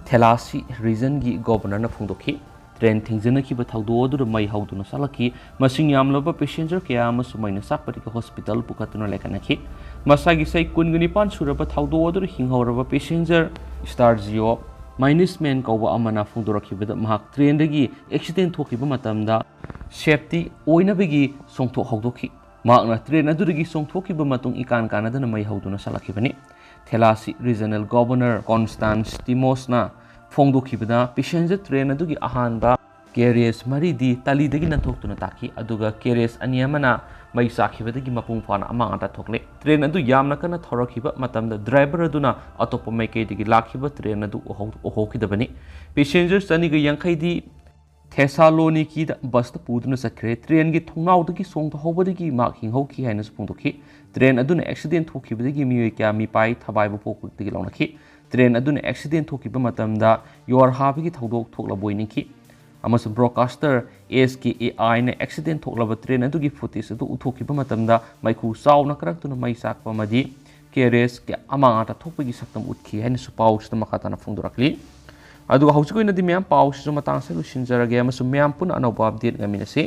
ꯊꯦꯂꯥꯁꯤ ꯔꯤꯖꯟꯒꯤ ꯒꯣꯕꯔꯅꯔꯅ ꯐꯣꯡꯗꯣꯛꯈꯤ꯫ ꯇ꯭ꯔꯦꯟ ꯊꯤꯡꯖꯤꯟꯅꯈꯤꯕ ꯊꯧꯗꯣꯛ ꯑꯗꯨꯗ ꯃꯩ ꯍꯧꯗꯨꯅ ꯆꯥꯛꯂꯛꯈꯤ꯫ ꯃꯁꯤꯡ ꯌꯥꯝꯂꯕ ꯄꯦꯁꯦꯟꯖꯔ ꯀꯌꯥ ꯑꯃꯁꯨ ꯃꯩꯅ ꯆꯥꯛꯄꯗꯒꯤ ꯍꯣꯁꯄꯤꯇꯥꯜ ꯄꯨꯈꯠꯇꯨꯅ ꯂꯩꯈꯠꯅꯈꯤ꯫ ꯃꯁꯥꯒꯤ ꯆꯍꯤ ꯀꯨꯟꯒ ꯅꯤꯄꯥꯟ ꯁꯨꯔꯕ ꯊꯧꯗꯣꯛ ꯑꯗꯨꯗ ꯍꯤꯡꯍꯧꯔꯕ ꯄꯦꯁꯦꯟꯖꯔ ꯁ꯭ꯇꯥꯔꯖꯤꯑꯣ ꯃꯥꯏꯅꯤꯁꯃꯦꯟ ꯀꯧꯕ ꯑꯃꯅ ꯐꯣꯡꯗꯣꯔꯛꯈꯤꯕꯗ ꯃꯍꯥꯛ ꯇ꯭ꯔꯦꯟꯗꯒꯤ ꯑꯦꯛꯁꯤꯗꯦꯟ ꯊꯣꯛꯈꯤꯕ ꯃꯇꯝꯗ ꯁꯦꯐꯇꯤ ꯑꯣꯏꯅꯕꯒꯤ ꯆꯣꯡꯊꯣꯛ ꯍꯧꯗꯣꯛꯈꯤ꯫ ꯃꯍꯥꯛꯅ ꯇ꯭ꯔꯦꯟ ꯑꯗꯨꯗꯒꯤ ꯆꯣꯡꯊꯣꯛꯈꯤꯕ ꯃꯇꯨꯡ ꯏꯀꯥꯟ ꯀꯥꯟꯅꯗꯅ ꯃꯩ ꯍꯧꯗꯨꯅ ꯆꯠꯂꯛꯈꯤꯕꯅꯤ꯫ ꯊꯦꯂꯥꯁꯤ ꯔꯤꯖꯅꯦꯜ ꯒꯣꯕꯔꯅꯔ ꯀꯣꯟꯁꯇꯥꯟꯁ ꯇꯤꯃꯣꯁꯅ ꯐꯣꯡꯗꯣꯛꯈꯤꯕꯗ ꯄꯦꯁꯦꯟꯖꯔ ꯇ꯭ꯔꯦꯟ ꯑꯗꯨꯒꯤ ꯑꯍꯥꯟꯕ ꯀꯦꯔꯤꯌꯦꯖ ꯃꯔꯤꯗꯤ ꯇꯂꯤꯗꯒꯤ ꯅꯥꯟꯊꯣꯛꯇꯨꯅ ꯇꯥꯈꯤ, ꯑꯗꯨꯒ ꯀꯦꯔꯤꯌꯦꯖ ꯑꯅꯤ ꯑꯃꯅ ꯃꯩ ꯆꯥꯛꯈꯤꯕꯗꯒꯤ ꯃꯄꯨꯡ ꯐꯥꯅ ꯑꯃꯥꯡ ꯑꯇꯥ ꯊꯣꯛꯂꯦ꯫ ꯇ꯭ꯔꯦꯟ ꯑꯗꯨ ꯌꯥꯝꯅ ꯀꯟꯅ ꯊꯧꯔꯛꯈꯤꯕ ꯃꯇꯝꯗ ꯗ꯭ꯔꯥꯏꯚꯔ ꯑꯗꯨꯅ ꯑꯇꯣꯞꯄ ꯃꯥꯏꯀꯩꯗꯒꯤ ꯂꯥꯛꯈꯤꯕ ꯇ꯭ꯔꯦꯟ ꯑꯗꯨ ꯎꯍꯧ-, ꯎꯍꯧꯈꯤꯗꯕꯅꯤ꯫ ꯄꯦꯁꯦꯟꯖꯔ ꯆꯅꯤꯒ ꯌꯥꯡꯈꯩꯗꯤ ꯊꯦꯁꯥꯂꯣꯅꯤꯀꯤꯗ ꯕꯁꯇ ꯄꯨꯗꯨꯅ ꯆꯠꯈ꯭ꯔꯦ꯫ ꯇ꯭ꯔꯦꯟꯒꯤ ꯊꯣꯡꯅꯥꯎꯗꯒꯤ ꯆꯣꯡꯊꯍꯧꯕꯗꯒꯤ ꯃꯍꯥꯛ ꯍꯤꯡꯍꯧꯈꯤ ꯍꯥꯏꯅꯁꯨ ꯐꯣꯡꯗꯣꯛꯈꯤ꯫ ꯇ꯭ꯔꯦꯟ ꯑꯗꯨꯅ ꯑꯦꯛꯁꯤꯗꯦꯟ ꯊꯣꯛꯈꯤꯕꯗꯒꯤ ꯃꯤꯑꯣꯏ ꯀꯌꯥ ꯃꯤꯄꯥꯏ ꯊꯕꯥꯏꯕ ꯄꯣꯛꯄꯗꯒꯤ ꯂꯧꯅꯈꯤ꯫ ꯇ꯭ꯔꯦꯟ ꯑꯗꯨꯅ ꯑꯦꯛꯁꯤꯗꯦꯟ ꯊꯣꯛꯈꯤꯕ ꯃꯇꯝꯗ ꯌꯣꯔ ꯍꯥꯕꯒꯤ ꯊꯧꯗꯣꯛ ꯊꯣꯛꯂꯕꯣꯏ ꯅꯤꯡꯈꯤ꯫ ꯑꯃꯁꯨꯡ ꯕ꯭ꯔꯣꯗꯀꯥꯁꯇꯔ ꯑꯦꯁ ꯀꯦ ꯑꯦ ꯑꯥꯏꯅ ꯑꯦꯛꯁꯤꯗꯦꯟ ꯊꯣꯛꯂꯕ ꯇ꯭ꯔꯦꯟ ꯑꯗꯨꯒꯤ ꯐꯨꯇꯦꯖ ꯑꯗꯨ ꯎꯠꯊꯣꯛꯈꯤꯕ ꯃꯇꯝꯗ ꯃꯩꯈꯨ ꯆꯥꯎꯅ ꯀꯥꯔꯛꯇꯨꯅ ꯃꯩ ꯆꯥꯛꯄ ꯑꯃꯗꯤ ꯀꯦꯔꯤꯌꯦꯖ ꯀꯌꯥ ꯑꯃꯥꯡ ꯑꯇꯥ ꯊꯣꯛꯄꯒꯤ ꯁꯛꯇꯝ ꯎꯠꯈꯤ ꯍꯥꯏꯅꯁꯨ ꯄꯥꯎꯁꯤꯗ ꯃꯈꯥ ꯇꯥꯅ ꯐꯣꯡꯗꯣꯔꯛꯂꯤ꯫ ꯑꯗꯨꯒ ꯍꯧꯖꯤꯛ ꯑꯣꯏꯅꯗꯤ ꯃꯌꯥꯝ ꯄꯥꯎꯁꯤꯁꯨ ꯃꯇꯥꯡ ꯑꯁꯤꯗ ꯂꯣꯏꯁꯤꯟꯖꯔꯒꯦ ꯑꯃꯁꯨꯡ ꯃꯌꯥꯝ ꯄꯨꯟꯅ ꯑꯅꯧꯕ ꯑꯞꯗꯦꯠ ꯉꯥꯏꯃꯤꯟꯅꯁꯤ꯫